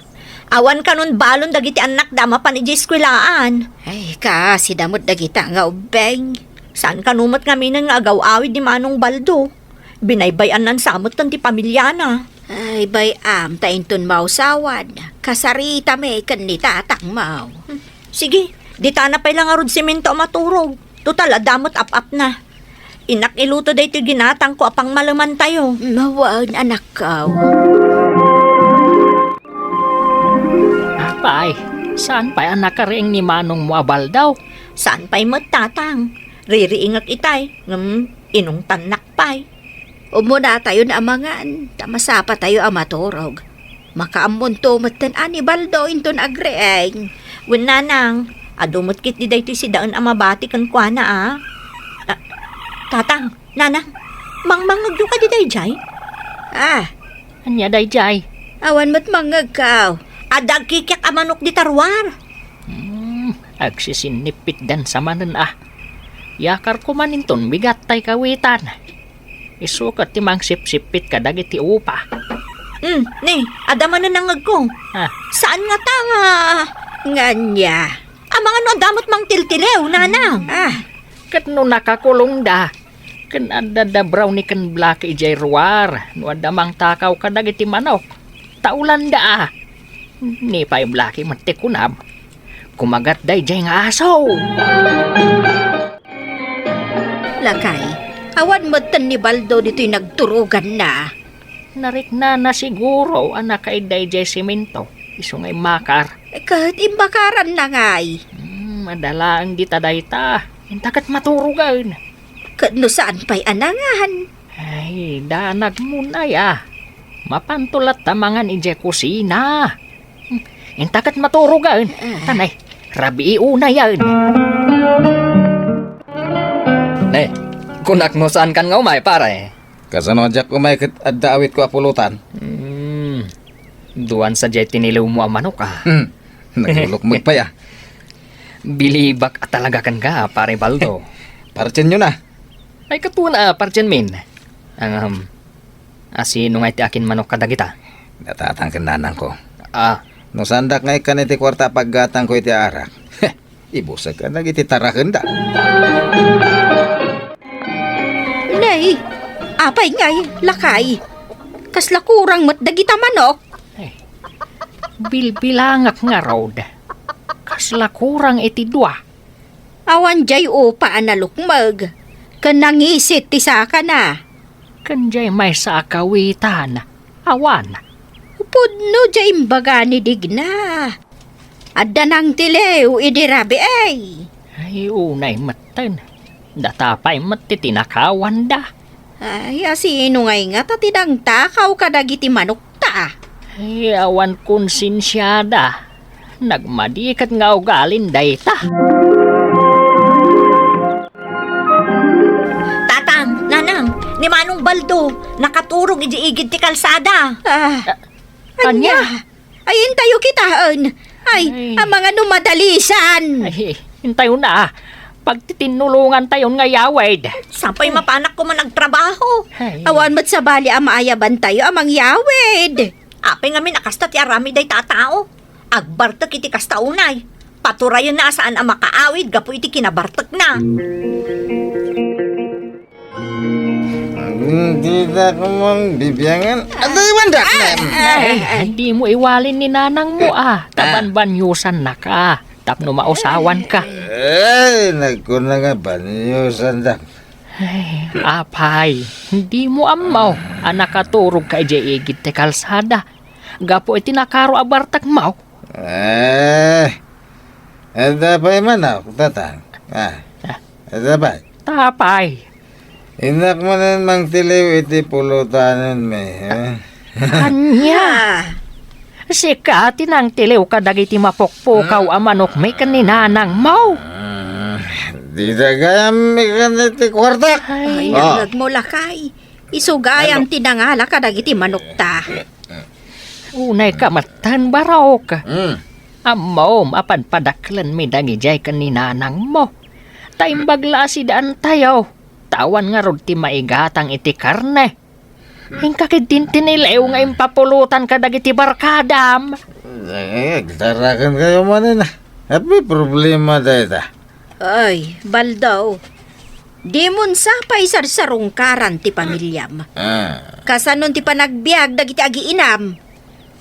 Awan kanon balon dagiti annakda a mapan idiay eskuelaan. Ay, kaasida met dagita nga ubbing. Saan kano met ngaminen nga agaw-awid ni Manong Baldo? Binaybay-annan sa met ti pamiliana. Ay, bay-am ta inton mausawan, kasaritami ken ni tatangmo. Hmm. Sige, ditana pay la ngarud semento a maturog. Total, adda met ap-apna. Innak iluto daytoy ginatangko a pangmalemantayo. Mawan, anakko. Apay, saan pay a nakariing ni manongmo a Baldo? Saan pay met, tatang. Ririingek itay, ngem inungtannak pay. Umunatayon a mangan, ta masapatayo a maturog. Makaammonto metten a ni Baldo inton agriing. Wen, nanang, adu met ketdi daytoy sidaen a mabati kenkuana, a. Ah, tatang, nanang, mangmangngegyo kadi daydiay? Ah. Ania daydiay? Awan met mangngegko. Adda agkikiak a manok dita ruar. Hmm, agsisinnipitdan sa manen, a. Yakarko man inton bigat tay kawitan. Isu ket ti mangsipsippit kadagiti upa. Hmm, ne, adda manen nangngegko. Ah. Saan ngata nga? Ngania? Amangan no adda met mangtiltiliw, nanang. Ah. Ket no nakakulongda, ken adda da Brownie ken Blackie idiay ruar, no adda mangtakaw kadagiti manok, taulanda a. Ni pay Blackie met ti kunam, kumagat daydiay nga aso. Lakay, awan metten ni Baldo ditoy nagturoganna. Nariknana siguro a nakaidda idiay semento, isu nga immakar. Eh, ket immakaranna ngay? Hmm, adda laeng dita dayta. Inta ket maturogen. Ket no saan pay a nangan? Ay, danagmon aya. Mapanto latta mangan idiay kusina. Hmm, inta ket maturogen. Ah. Tanay, rabii unayen. Ne, kunak no saankan nga umay, pare. Kasano a diak umay ket adda awitko a pulutan? Hmm. Duan sadiay tiniliwmo a manok, ah. Hmm. Naglulukmeg pay, ah. Bilibak a talaga kenka, Pare Baldo. Partienyo na. Ay, katuan a partienmin. Ang, um, asino nga iti akin manok kadagita? Natatang ken nanangko. Ah. No saandak nga ikkan iti kuarta a paggatangko iti arak. Ibusek a dagiti tarakenda. Nay, apay ngay, lakay? Kasla kurang met dagita manok? Ay, bilbilangak ngarud. Kasla kurang iti dua. Awan jay upa a nalukmeg, ken nangisit ti sakana. Ken jay maysa a kawitan, awan. Pudno jay imbaga ni Digna. Adda nangtiliw idi rabii. Ay, unay metten. Data pay met ti tinakawanda. Ay, asino ngay ngata ti nangtakaw kadagiti manokta? Ay, awan konsensiada. Nagmadi ket nga ugalin dayta. Tatang, nanang, ni Manong Baldo, nakaturog iti igid ti kalsada. Ah, ania? Ania? Ay, intayo kitaen. Ay, ay, amangan no madalisan. Ay, intayo na. Pagtitinnulongantayon nga yawid. Sapay mapanak koma nagtrabaho. Ay. Awan met sabali a maayabantayo a mangyawid. Apay ngamin a kasta ti aramid dayta a tao? Agbartek iti kasta unay. Paturayenna a saan a makaawid gapu iti kinabartekna. Dida koma bibiangan. Adda iwandak, nem. Ay, dimo iwalin ni nanangmo, ah. Ta banbanyusannaka tapno mausawanka. Ay, nagkuna nga banyusandak. Ay, apay, dimo ammo a nakaturogka idiay igid ti kalsada gapu iti nakaro a bartekmo? Eh, adda pay manok, tatang? Ah, adda pay? Tapay. Innak manen mangtiliw iti pulutanenmi, eh? Ania? Ah. Sika ti nangtiliw kadagiti mapukpukaw a manokmi ken ni nanangmo? Ah, dida gayam ikan iti kuartak. Ay, nangngegmo, lakay. Isu gayam ti nangala kadagiti manokta. Unayka metten, barok. Mm. Ammom a padpadakkelenmi dagidiay ken ni nanangmo. Ta imbag la a sidaantayo, ta awan ngarud ti maigatang iti karne. Inka ketdin ti niliw nga impapulutan kadagiti barkadam. Ay, agtarakenkayo manen, ah. Apay problema dayta? Ay, Baldo. Dimon sapay sarsarungkaran ti pamiliam. Ah. Kasanon ti panagbiag dagiti agiinam?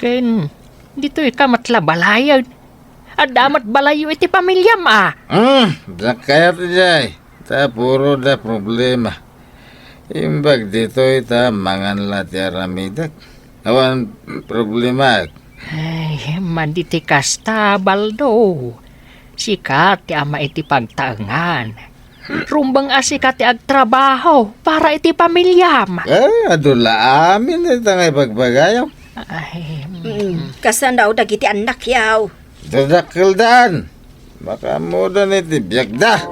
Ken ditoyka met la balayen. Adda met balayyo iti pamiliam, a? Hmm, diak kayat idiay. Ta puro da problema. Imbag ditoy ta mangan la ti aramidek. Awan problemaek. Ay, madi ti kasta, Baldo. Sika ti ama iti pagtaengan. Rumbeng a sika ti agtrabaho para iti pamiliam. Ah, adu la amin dayta nga ibagbagayo. Ay, mm. Mm, kasano dagiti annakyo? Dadakkeldan. Makaammodan iti biagda.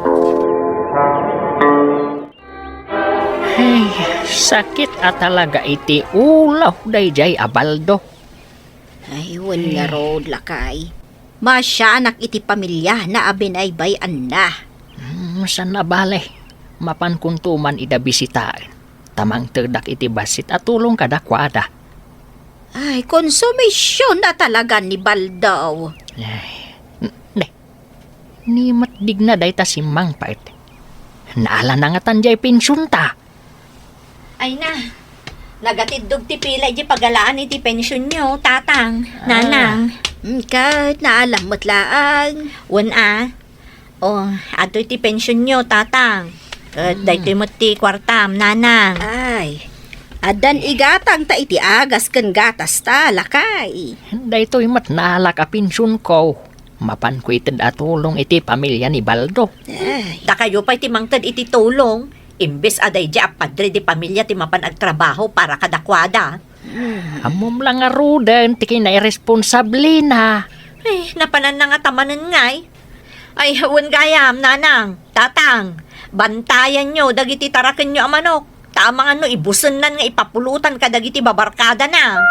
Ay, sakit a talaga iti ulo daydiay a Baldo. Ay, wen ngarud, lakay. Maasianak iti pamiliana a binaybay-anna. Hmm, saan a bale, mapankonto man ida bisitaen, ta mangtedak iti bassit a tulong kadakuada. Ay, konsumision na talaga ni Baldo. Ay, n-, ne. Ni met digna dayta simmangpet. Naalana ngatan jay pensionta. Ay na, nagatiddog ti pila iti pagalaan iti pensionyo, tatang, Ah. nanang. Mm, ket naalam met laeng. Wen a. O, adtoy ti pensionyo, tatang. Ket Mm. daytoy met ti kuartam, nanang. Ay, addan igatangta iti agas ken gatasta, lakay. Daytoy met naalak a pensionko. Mapanko ited a tulong iti pamilia ni Baldo. Ay. Dakayo pay ti mangted iti tulong, imbes a daydi a padre di pamilia ti mapan agtrabaho para kadakuada. Hmm. Ammom la ngaruden ti kinairesponsablena. Eh, napananna ngata manen ngay. Ay, wen gayam, nanang, tatang, bantayanyo dagiti tarakenyo a manok. Ta amangan no ibusennan nga ipapulotan kadagiti babarkadana.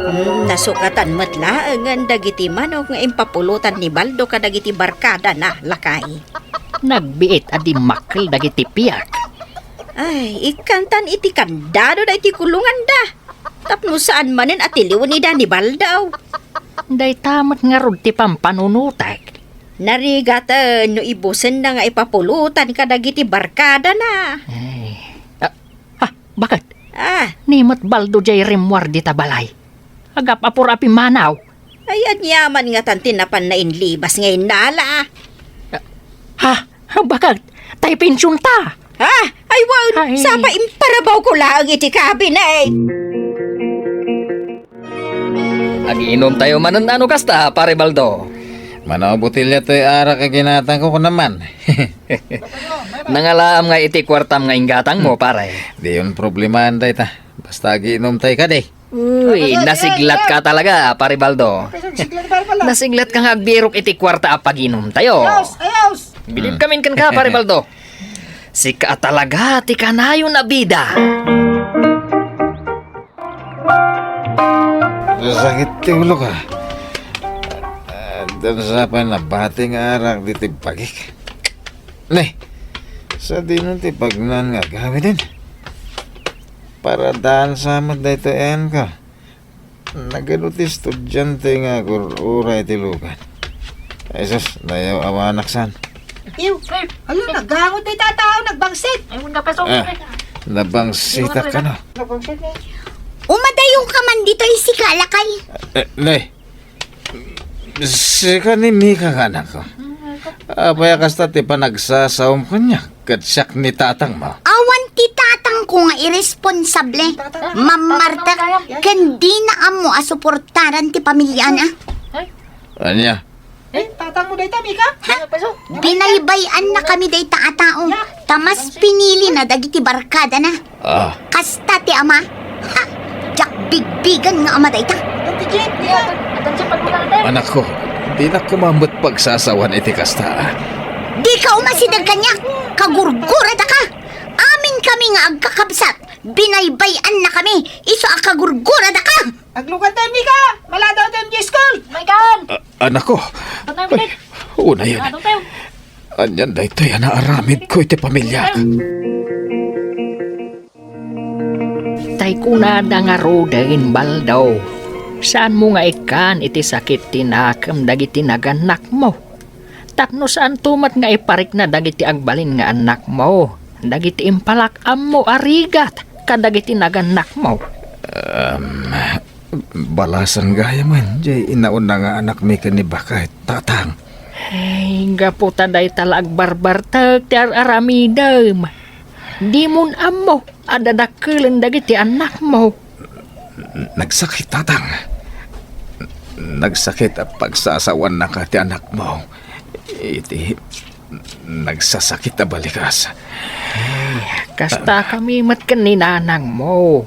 Hmm, nasukatan met laengen dagiti manok nga impapulotan ni Baldo kadagiti barkadana, lakay. Nagbiit a dimmakkel dagiti piak. Ay, ikkantan iti kandado daytoy kulonganda. Tapno saan manen a tiliwen ida ni Baldo. Dayta met ngarud ti pampanunotek. Narigaten no ibusenna nga ipapulotan kadagiti barkadana. Ay. Ah, ha, baket? Ah. Ni met Baldo jay rimmuar dita balay. Agap-apor a pimmanaw. Ay, aniaman ngatan ti napan nainlibas nga innala. Ah, ha, baket? Tay pensionta. Ha? Ay, wen, Ay. sapa imparabawko laeng iti kabinet. Agiinumtayo manen a no kasta, Pare Baldo. Mano a botelya toy arak a ginatangko, kunam man. Nangalaam nga iti kuartam nga inggatangmo, pare. Diyon problemaen dayta. Basta agiinumtay kadi. Uy, nasiglatka talaga, Pare Baldo. Nasiglatka nga agbirok iti kuarta a pagiinumtayo. Ayos, ayos. Bilib Hmm. kamin kenka, Pare Baldo. Sika talaga ti kanayon a bida. Sakit ti ulok. Addan sa pay nabati nga arak ditoy bagik. Ne, sadino ti pagnan nga agawiden? Paradaan sa met daytoy ayanko. Nagadu ti estudiante nga agur-uray ti lugan. Ay sus, nayaw-awanak san. Iw, ala, nagango ti tatao, nagbangsit. Ay, muna pa, Ah, sorry. Nabangsitak kano. Nagbangsit eh. Umadayonka man ditoy, sika, lakay. Eh, ne. Sika ni Mika nga anakko. Apay a kasta ti panagsasawom kaniak ket siak ni tatangmo? Awan ti tatangko nga irresponsable, mammartek, ken dina ammo a suportaran ti pamiliana. Ania? Eh, tatangmo dayta, Mika? Ha? Binaybay-annakami dayta a tao, ta mas pinilina dagiti barkadana. Ah. Kasta ti ama. Ha? Diak bigbigen nga ama dayta. Anakko, dinak koma met pagsasawan iti kasta. Dika umasideg kaniak, kagurguradaka. Aminkami nga agkakabsat, binaybay-annakami, isu a kagurguradaka. Aglugan tayo, Mika! Maladaw tayo, Miss Cole! Maikan! A-, anakko. Ay, unayon. Anian daytoy a naaramidko iti pamiliak? Tay kunada ngaruden, Baldo, saanmo nga ikkan iti sakit ti nakem dagiti nagannakmo? Tapno saanto met nga iparikna dagiti agbalin nga annakmo, dagiti impalak-ammo a rigat kadagiti nagannakmo. Em, balasan gayamen, jay inauna nga anakmi ken ni Baket, tatang. Ay, gapu ta dayta la agbarbartek ti ar-aramidem. Dimon ammo a dadakkelen dagiti annakmo. Nagsakit, tatang. Nagsakit a pagsasawannaka ti anakmo. Iti nagsasakit a balikas. Ay, kasta kami met ken ni nanangmo.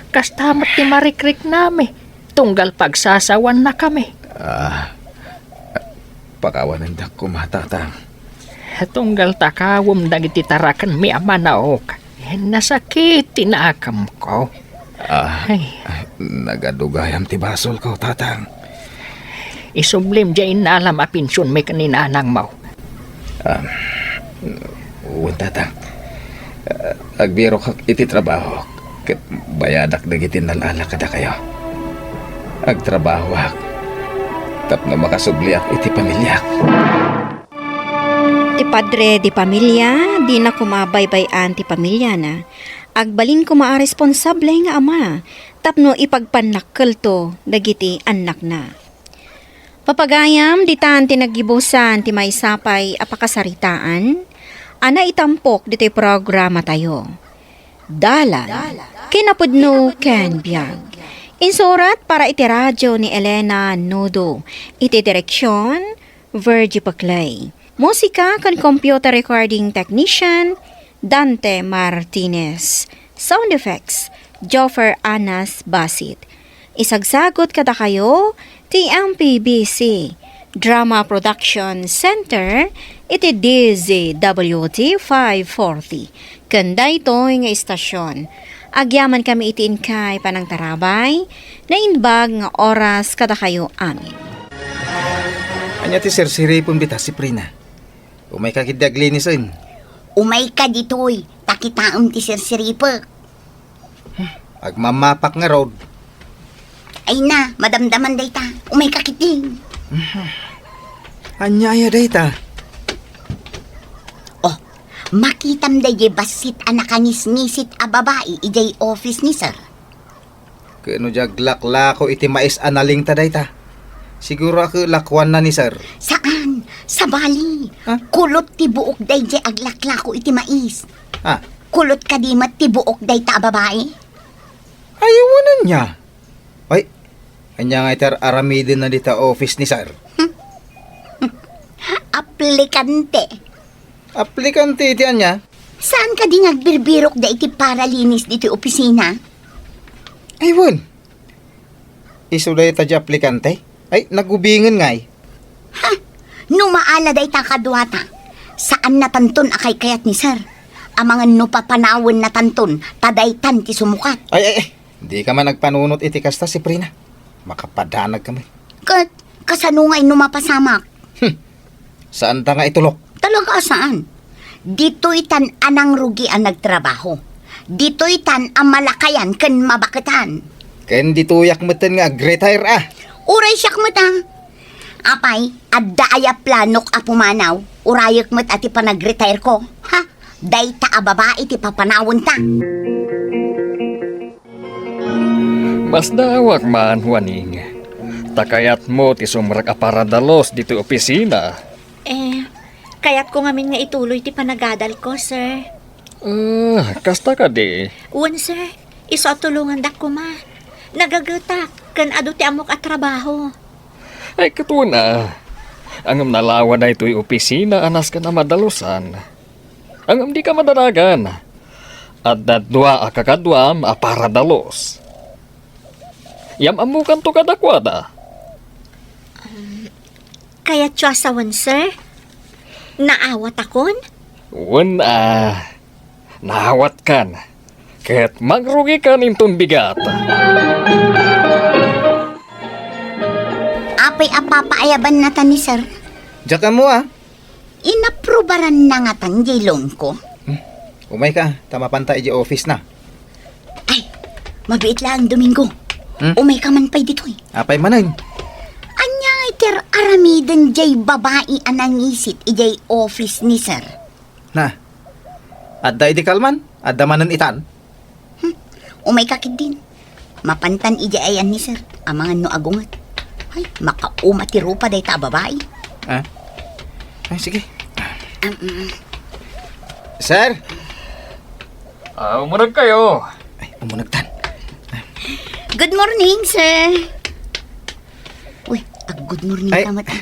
Kasta met ti marikriknami, tunggal pagsasawannakami. Ah, pakawanendak koma, tatang. Tunggal takawem dagiti tarakenmi a manaok, nasakit ti nakemko. Ah, Ay. Nagadu gayam ti basolko, tatang. Isublim diay innalam a pensionmi ken ni nanangmo. Ah, wen, tatang. Ah, Agbirokak iti trabahok, ket bayadak dagiti nalala kadakayo. Agtrabahoak tapno makasubliak iti pamiliak. Ti padre de pamilia, dina koma baybay-an ti pamiliana. Agbalin koma a responsable nga ama tapno ipagpannakkelto dagiti annakna. Papagayam, ditan ti naggibusan ti maysa pay a pakasaritaan a naitampok ditoy programatayo. Dalan, kinapudno ken biag. Insurat para iti radio ni Elena Nudo. Iti direksion, Virgie Paclay. Musika ken computer recording technician, Dante Martinez. Sound effects, Joffer Anas Basit. Isagsagut kadakayo ti M P B C Drama Production Center iti D Z W T five forty. Ken daytoy nga istasyon, agyamankami iti inkay panangtarabay, naimbag nga oras kadakayo amin. Ania ti sirsiripem dita, Siprina? Umayka ketdi aglinisen. Umayka ditoy, ta kitaem ti sirsiripek. Agmammapak ngarud. Ay na, madamdaman dayta. Umayka ketdi. Ania aya dayta? Oh, makitam daydiay bassit a nakangisngisit a babai idiay office ni sir. Ket no di aglaklako iti mais a nalingta dayta, siguro a ket lakuanna ni sir. Saan, sabali. Ha? Kulot ti buok daydiay aglaklako iti mais. Ha? Kulot kadi met ti buok dayta a babai? Ay, wen ania? Ay, ania nga iti ar-aramidenna dita office ni sir? Aplikante. Aplikante iti ania? Saan kadi nga agbirbirokda iti paralinis ditoy opisina? Ay, wen. Isu dayta di aplikante? Ay, nagubingen ngay. Ha? No maala dayta kaduata, saannatanton a kaykayat ni sir. Amangan no papanawennatanton, ta daytan ti sumukat. Ay, ay, ay. Dika man agpanunot iti kasta, Siprina. Makapadanag kami. Ket, kasano ngay no mapasamak? Hmm. Saanta nga itulok? Talaga a saan. Ditoy tan a nangrugi a nagtrabaho. Ditoy tan a malakayan ken mabaketan. Ken ditoyak metten nga agretire a. Uray siak met a. Apay, adda aya planok a pumanaw? Urayek met a ti panagretire ko. Ha? Dayta a babai ti papanawenta. Masdaawak man, Juaning. Ta kayatmo ti sumrek a paradalus ditoy opisina. Eh, kayatko ngamin nga ituloy ti panagadalko, sir. Ah, kasta kadi? Wen, sir. Isu a tulongandak koma. Nagagetak, ken adu ti ammok a trabaho. Ay, ket wen a. Ngem nalawa daytoy opisina a nasken a madalusan. Ngem dika madanagan. Adda dua a kakaduam a paradalus. Yam-ammokanto kadakuada. Um, kayatyo a sawen, sir? Naawatakon? Wen a, naawatkan. Ket mangrugikan inton bigat. Apay a papaayabannata ni sir? Diak ammo a. Inaprubaranna ngatan diay loan ko? Hmm. Umayka, ta mapanta idiay office na. Ay, mabiit laeng Domingo. Hmm? Umayka man pay ditoy. Apay manen? Ania ngay ti ar-aramiden diay babai a nangisit idiay office ni sir? Na, adda idi kalman? Adda manen itan? Hmm, umayka ketdin. Mapantan idiay ayan ni sir. Amangan no agunget. Ay, makauma ti rupa dayta a babai. Ah? Ay, sige. Um, mm. Sir? Ah, umuneg kayo. Ay, umuneg tan. Good morning, sir. Uy, ag-good morning Ay. Ka met, ah.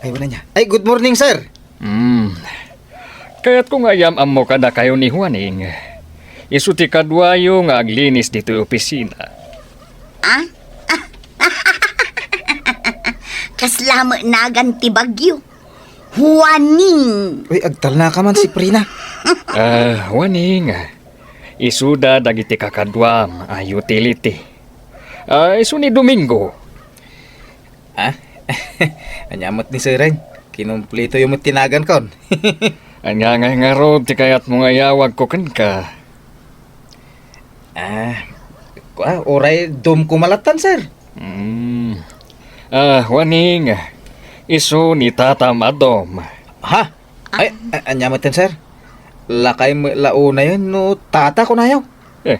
Ay, wala niya. Ay, good morning, sir. Hmm. Kayatko nga yam-ammo kadakayo ni Juaning. Isu ti kaduayo nga aglinis ditoy opisina. Ah? Kasla met nagan ti bagyo. Juaning. Uy, agtalna ka man, Siprina. Ah, Juaning. Isuda dagiti kakaduam a utility. Ah, isu ni Domingo. Ah? Ania met ni Seren? Kinumplitoyo met ti nagankon. Ania ngay ngarud ti kayatmo nga iyawagko kenka? Ah, kua, uray Dom koma lattan, sir. Hmm. Ah, Juaning, isu ni tatam a Dom. Ha? Ay, a-, ania metten, sir? Lakay met la unayen no tata kunayo? Eh,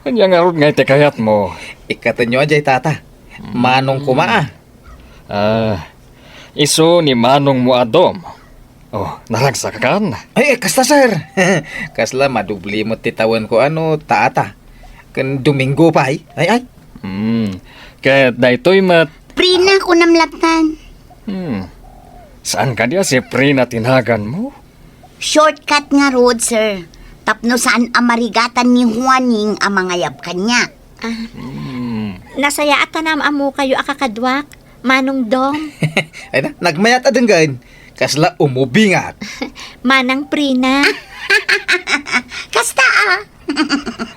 ania ngarud nga iti kayatmo? Ikkatenyo a diay tata. Hmm. Manong koma, ah. Ah, isu ni manongmo a Dom. Oh, naragsak kan? Ay, eh, kasta, sir. Kasla madubli met ti tawenko a no tata. Ken Domingo pay. Ay, ay. Hmm. Ket daytoy met. Prina, kunam lattan. Hmm. Saan kadi a si Prina ti naganmo? Shortcut ngarud, sir. Tapno saan a marigatan ni Juaning a mangayab kaniak. Ah, hmm. Nasayaat a naam-ammokayo a kakaduak, Manong Dom. Ay na, nagmayat a denggen. Kasla umubingat. Manang Prina. Kasta, ah.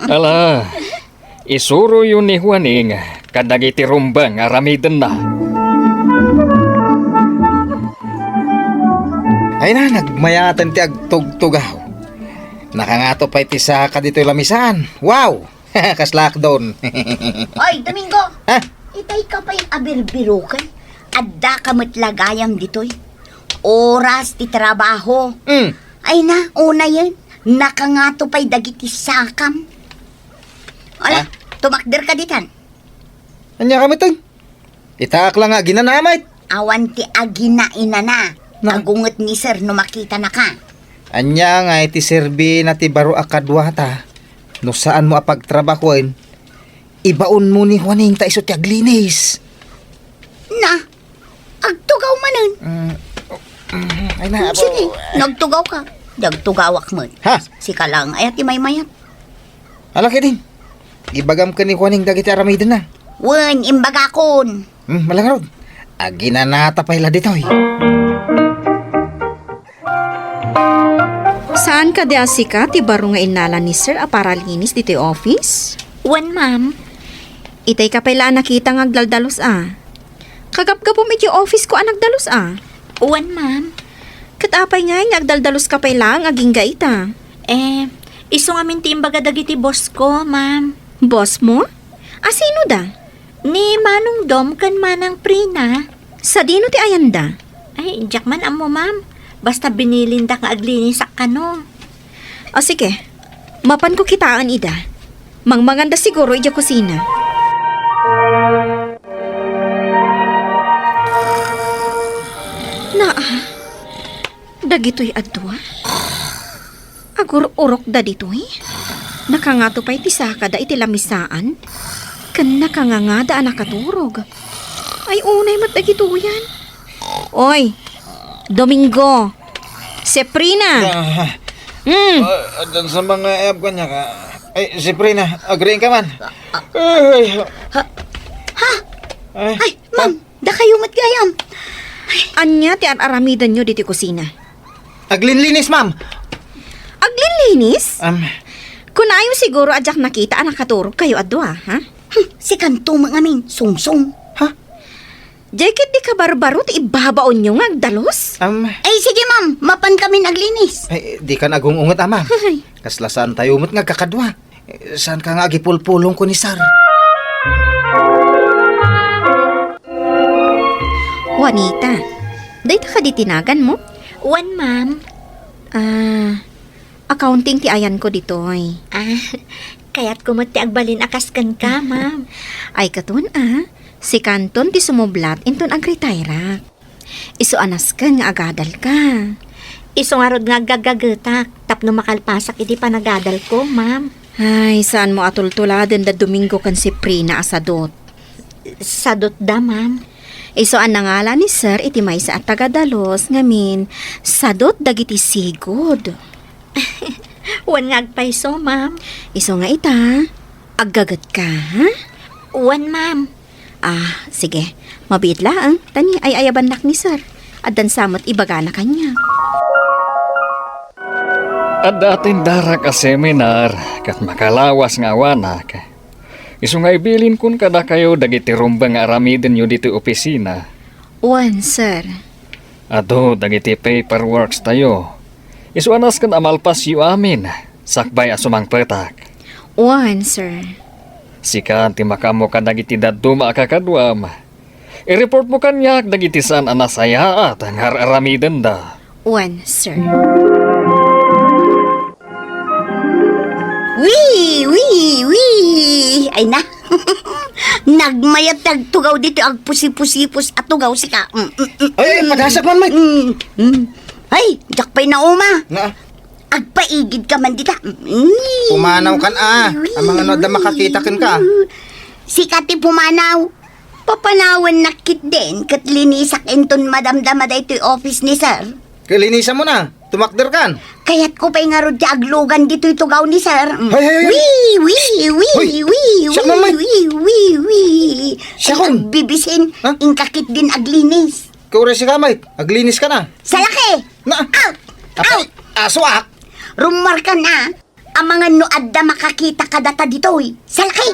Ala, isuroyo ni Juaning kadagiti rumbeng a aramidenna. Ay na, nagmayaten ti agtugtugaw. Nakangato pay ti saka ditoy lamisaan. Wow! Kasla akdon. Oy, Domingo! Ha? Itay ka pay a birbiroken. Adda ka met la gayam ditoy. Oras ti trabaho. Mm. Ay na, unayen. Nakangato pay dagiti sakam. Ala, ah? Tumakder ka ditan. Ania ka met, eh? Itaak la nga aginana met. Awan ti aginainana. Na? Agunget ni sir no makitanaka. Ania nga iti serbina ti baro a kaduata? No saanmo a pagtrabahoen, ibaonmo ni Juaning ta isu ti aglinis. Na, agtugaw manen. Mm, mm, ay na, sige, abo. Nagtugaw ka. Nagtugawak met. Ha? Sika lang, ay, ti maymayat. Ala ketdin. Ibagam ken ni Juaning dagiti aramidenna. Wen, imbagakon. Hmm, malangarod. Aginanata pay la ditoy. Saan kadi a sika ti baro nga innala ni sir a paralinis ditoy office? Wen, ma'am. Itay ka pay la a nakita nga agdaldalus a. Kagapgapum iti office ko a nagdalus a. Wen, ma'am. Ket apay ngay nga agdaldalus ka pay laeng agingga ita? Eh, isu ngamin ti imbaga dagiti boss ko, ma'am. Boss mo? A sino da? Ni Manong Dom ken Manang Prina. Sadino ti ayanda? Ay, diak man ammo, ma'am. Basta binilinda nga aglinisak kano. O sige, mapanko kitaen ida. Mangmanganda siguro idiay kusina. Naa, dagitoy a dua? Agur-urokda ditoy? Nakangato pay ti sakada iti lamisaan? Ken nakangangada a nakaturog? Ay, unay met dagitoyan. Oy, Domingo! Seprina! Ah. Hmm. Ah, addan sa mga ayab kanya ka. Ay, Seprina, agriin ka man. Ay. Ha? Ha? Ay, ma'am, dakayo met gayam. Ania ti ar-aramidenyo ditoy kusina? Aglinlinis, ma'am. Aglinlinis? Am. Kunayo siguro a diak nakita a nakaturog kayo a dua, ha? Hmm, sikanto met ngamin, sungsong. Ha? Diay ket di kabarbaro ti ibabaonyo nga agdalus? Am. Ay, sige, ma'am. Mapan kamin aglinis. Ay, di kan agung-unget, a, ma'am. Ay. Kasla saan tayo met nga agkakadua. Eh, saan ka nga agipulpulong ko ni Sar? Juanita, dayta kadi ti nagan mo? Wen, ma'am. Ah, accounting ti ayanko ditoy. Ah, kayatko met ti agbalin a kas kenka, ma'am. Ay, katon, ah. Sikanton ti sumublat inton agretairak. Isu a nasken nga agadalka. Isu ngarud nga aggagagetak tapno makalpasak iti panagadalko, ma'am. Ay, saanmo a tultuladen da Domingo ken Seprina a sadut. Sadutda, ma'am. Isu a nangala ni Sir iti maysa a tagadalus ngamin, sadut dagiti sigud. Wen nga agpayso, ma'am. Isu nga ita, aggagetka, ha? Wen, ma'am. Ah, sige. Mabiit laeng, ta ni ay-ayabannak ni Sir. Addan sa met ibagana kaniak. Adda atendarak a seminar ket makalawas nga awanak. Isu nga ibilinkon kadakayo dagiti rumbeng nga aramidenyo ditoy opisina. Wen, sir. Adu dagiti paperworks tayo. Isu a nasken a malpasyo amin, sakbay a sumangpetak. Wen, sir. Sika ti makaammo kadagiti dadduma a kakaduam. I-report mo kaniak dagiti saan a nasayaat nga ar-aramidenda. Wen, sir. Wee! Wee! Wee! Ay na. Nagmayat ti agtugaw ditoy agpusipusipus a tugaw sika. Mm, mm, mm, Ay, mm. Padasak man, Mike. Mm, mm. Ay, diak pay nauma. Na? Agpaigid ka man dita. Mm. Pumanaw kan, ah. Wee! Amangan no adda makakita kenka. Sika ti pumanaw. Papanawennak ketdin ket linisak inton madamdama daytoy office ni sir. Ket linisam mo na. Tumakder kan. Kayatko pay ngarud ti aglugan ditoy tugaw ni sir. Mm. Hay, hay, hay. Wee, wee, wee, Hoy! Wee, Siak man, Mike. Wee, wee, wee. Siakon. Agbibisin, Ha? Inka ketdin aglinis. Kauray sika, Mike. Aglinis ka na. Salaki! Na. Out! Apay, Out! Asuak. Rumarka na. Amangan no adda makakita kadata ditoy. Salaki!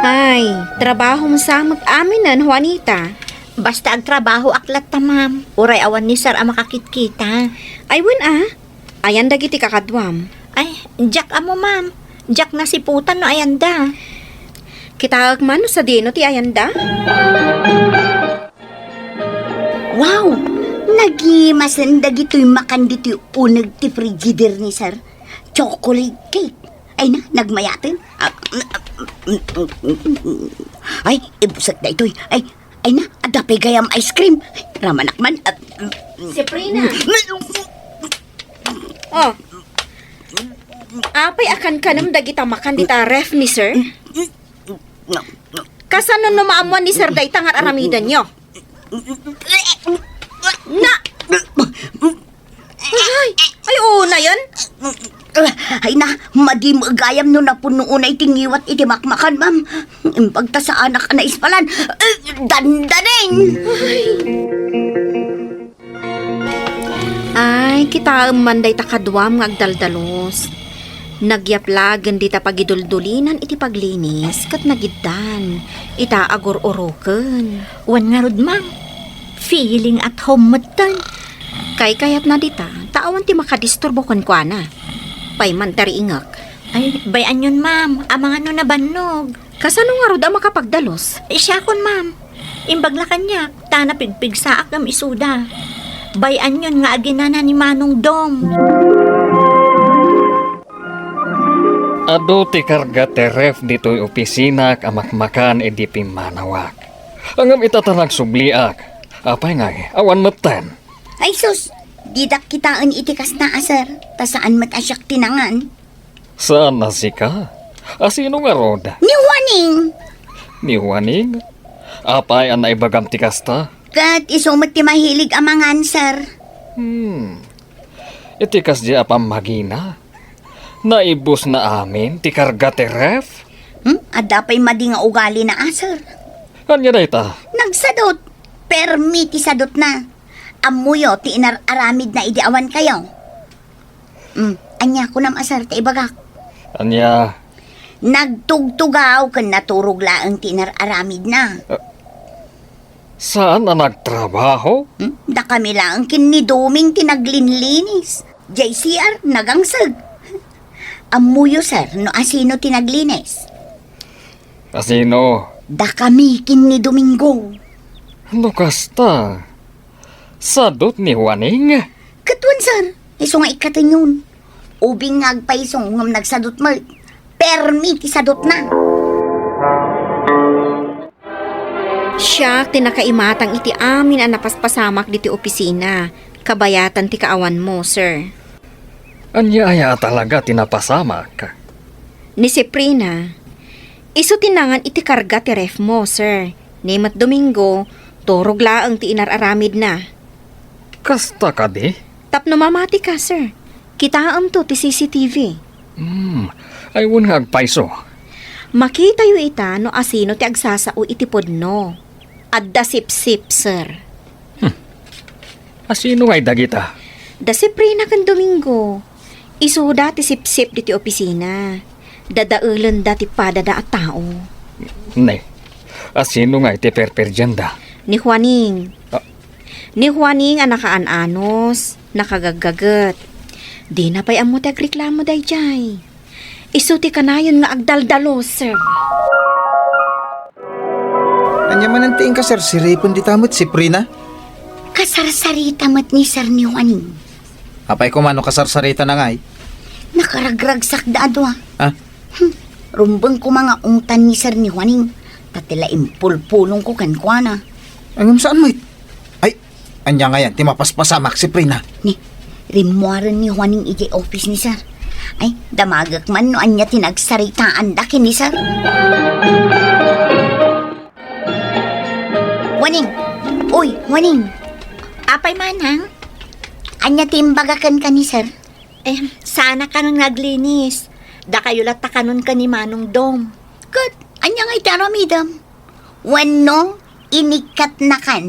Ay, trabahom sa met aminen, Juanita. Basta agtrabahoak latta, ma'am. Uray awan ni sir a makakitkita. Ay, wen a. Ayan dagiti kakaduam. Ay, diak ammo, ma'am. Diak nasiputan no ayanda. Kitaek man no sadino ti ayanda? Wow! Nagimasen dagitoy makan ditoy uneg ti frigider ni sir. Chocolate cake. Ay na, nagmayaten. Ah, ay, ibusek daytoy. Ay, ay na, adda pay gayam ice cream. Ramanak man. Ah, Sabrina. Oh. Apay a kankanem dagita makan dita ref ni sir? Kasano no maammuan ni sir dayta nga ar-aramidenyo? Na! Ay! Ay, unayen? Ay na, madi met gayam no napuno unay ti ngiwat iti makmakan, ma'am. Imbag ta saanak a naispalan. Dandaning! Ay. Ay, kitaem man dayta kaduam nga agdaldalos. Nagyap laeng dita pagiduldulinan iti paglinis ket nagiddan ita agur-uroken. Wen ngarud, ma'am, feeling at home metten. Kaykayatna dita, ta awan ti makadisturbo kenkuana. Pay man ti riingek. Ay, bay-anyon, ma'am, amangan no nabannog. Kasano ngarud a makapagdalus? Siakon, ma'am. Imbag la kaniak, ta napigpigsaak ngem isuda. Bay-anyon nga aginana ni Manong Dom. Adu ti karga ti ref ditoy opisinak a makmakan idi pimmanawak. Ngem ita ta nagsubliak, apay ngay, awan metten. Ay sus, didak kitaen iti kasta a sir, ta saan met a siak ti nangan. Saan a sika? A sino ngarud? Ni Juaning. Ni Juaning? Apay a naibagam ti kasta? Ket isu met ti mahilig a mangan, sir. Hmm. Iti kasdi a pammagina, naibusna amin ti karga ti ref? Hmm? Adda pay madi nga ugalina a, sir. Ania dayta? Nagsadut. Permi ti sadutna. Ammoyo ti inar-aramidna idi awan kayo. Hmm, ania kunam a sir ti ibagak? Ania? Nagtugtugaw ken naturog laeng ti inar-aramidna. Ah, saan a nagtrabaho? Hmm, dakami laeng ken ni Doming ti naglinlinis. Jay C R, nagangseg. Ammoyo, sir, no asino ti naglinis? Asino? Dakami ken ni Domingo. No kasta, sadut ni Juaning? Ket wen, sir, isu nga ikkatenyon. Ubing nga agpayso ngem nagsadut met. Permi ti sadutna. Siak ti nakaimatang iti amin a napaspasamak ditoy opisina, kabayatan ti kaawanmo, sir. Ania aya a talaga ti napasamak? Ni Siprina, isu ti nangan iti karga ti refmo, sir. Ni met Domingo, turog laeng ti inar-aramidna. Kasta kadi? Tapno mamatika, sir. Kitaemto ti C C T V. Hmm, ay wen nga agpayso. Makitayo ita no asino ti agsasao iti pudno. Adda sipsip, sir. Hmm. Asino ngay dagita? Da Siprina ken Domingo. Isuda ti sipsip diti opisina. Dadaelenda ti padada a tao. Ne, asino ngay ti perperdianda? Ni Juaning. Ah. Ni Juaning a nakaan-anos, nakagaggaget. Dina pay ammo ti agreklamo daydiay. Isu ti kanayon nga agdaldalo, sir. Ania manen ti inka, sir? Siripen dita met si Prina? Kasarsarita met ni sir ni Juaning. Apay koma no kasarsaritana ngay? Nakaragragsakda a dua. Ah? Hmm. Rumbeng koma nga ungtan ni sir ni Juaning. Ta ti la impulpulongko kenkuana. Ngem saan met? Ay, ania ngayen ti mapaspasamak si Prina? Ni, rimmuaren ni Juaning idiay office ni sir. Ay, damagek man no ania ti nagsaritaanda ken ni sir. Juaning! Uy, Juaning! Apay manang? Ania ti imbaga kenka ni sir? Eh, saan a kanon nga aglinis. Dakayo latta kanon ken ni Manong Dom. Ket, ania ngay ti aramidem? Wenno, inikkatnakan.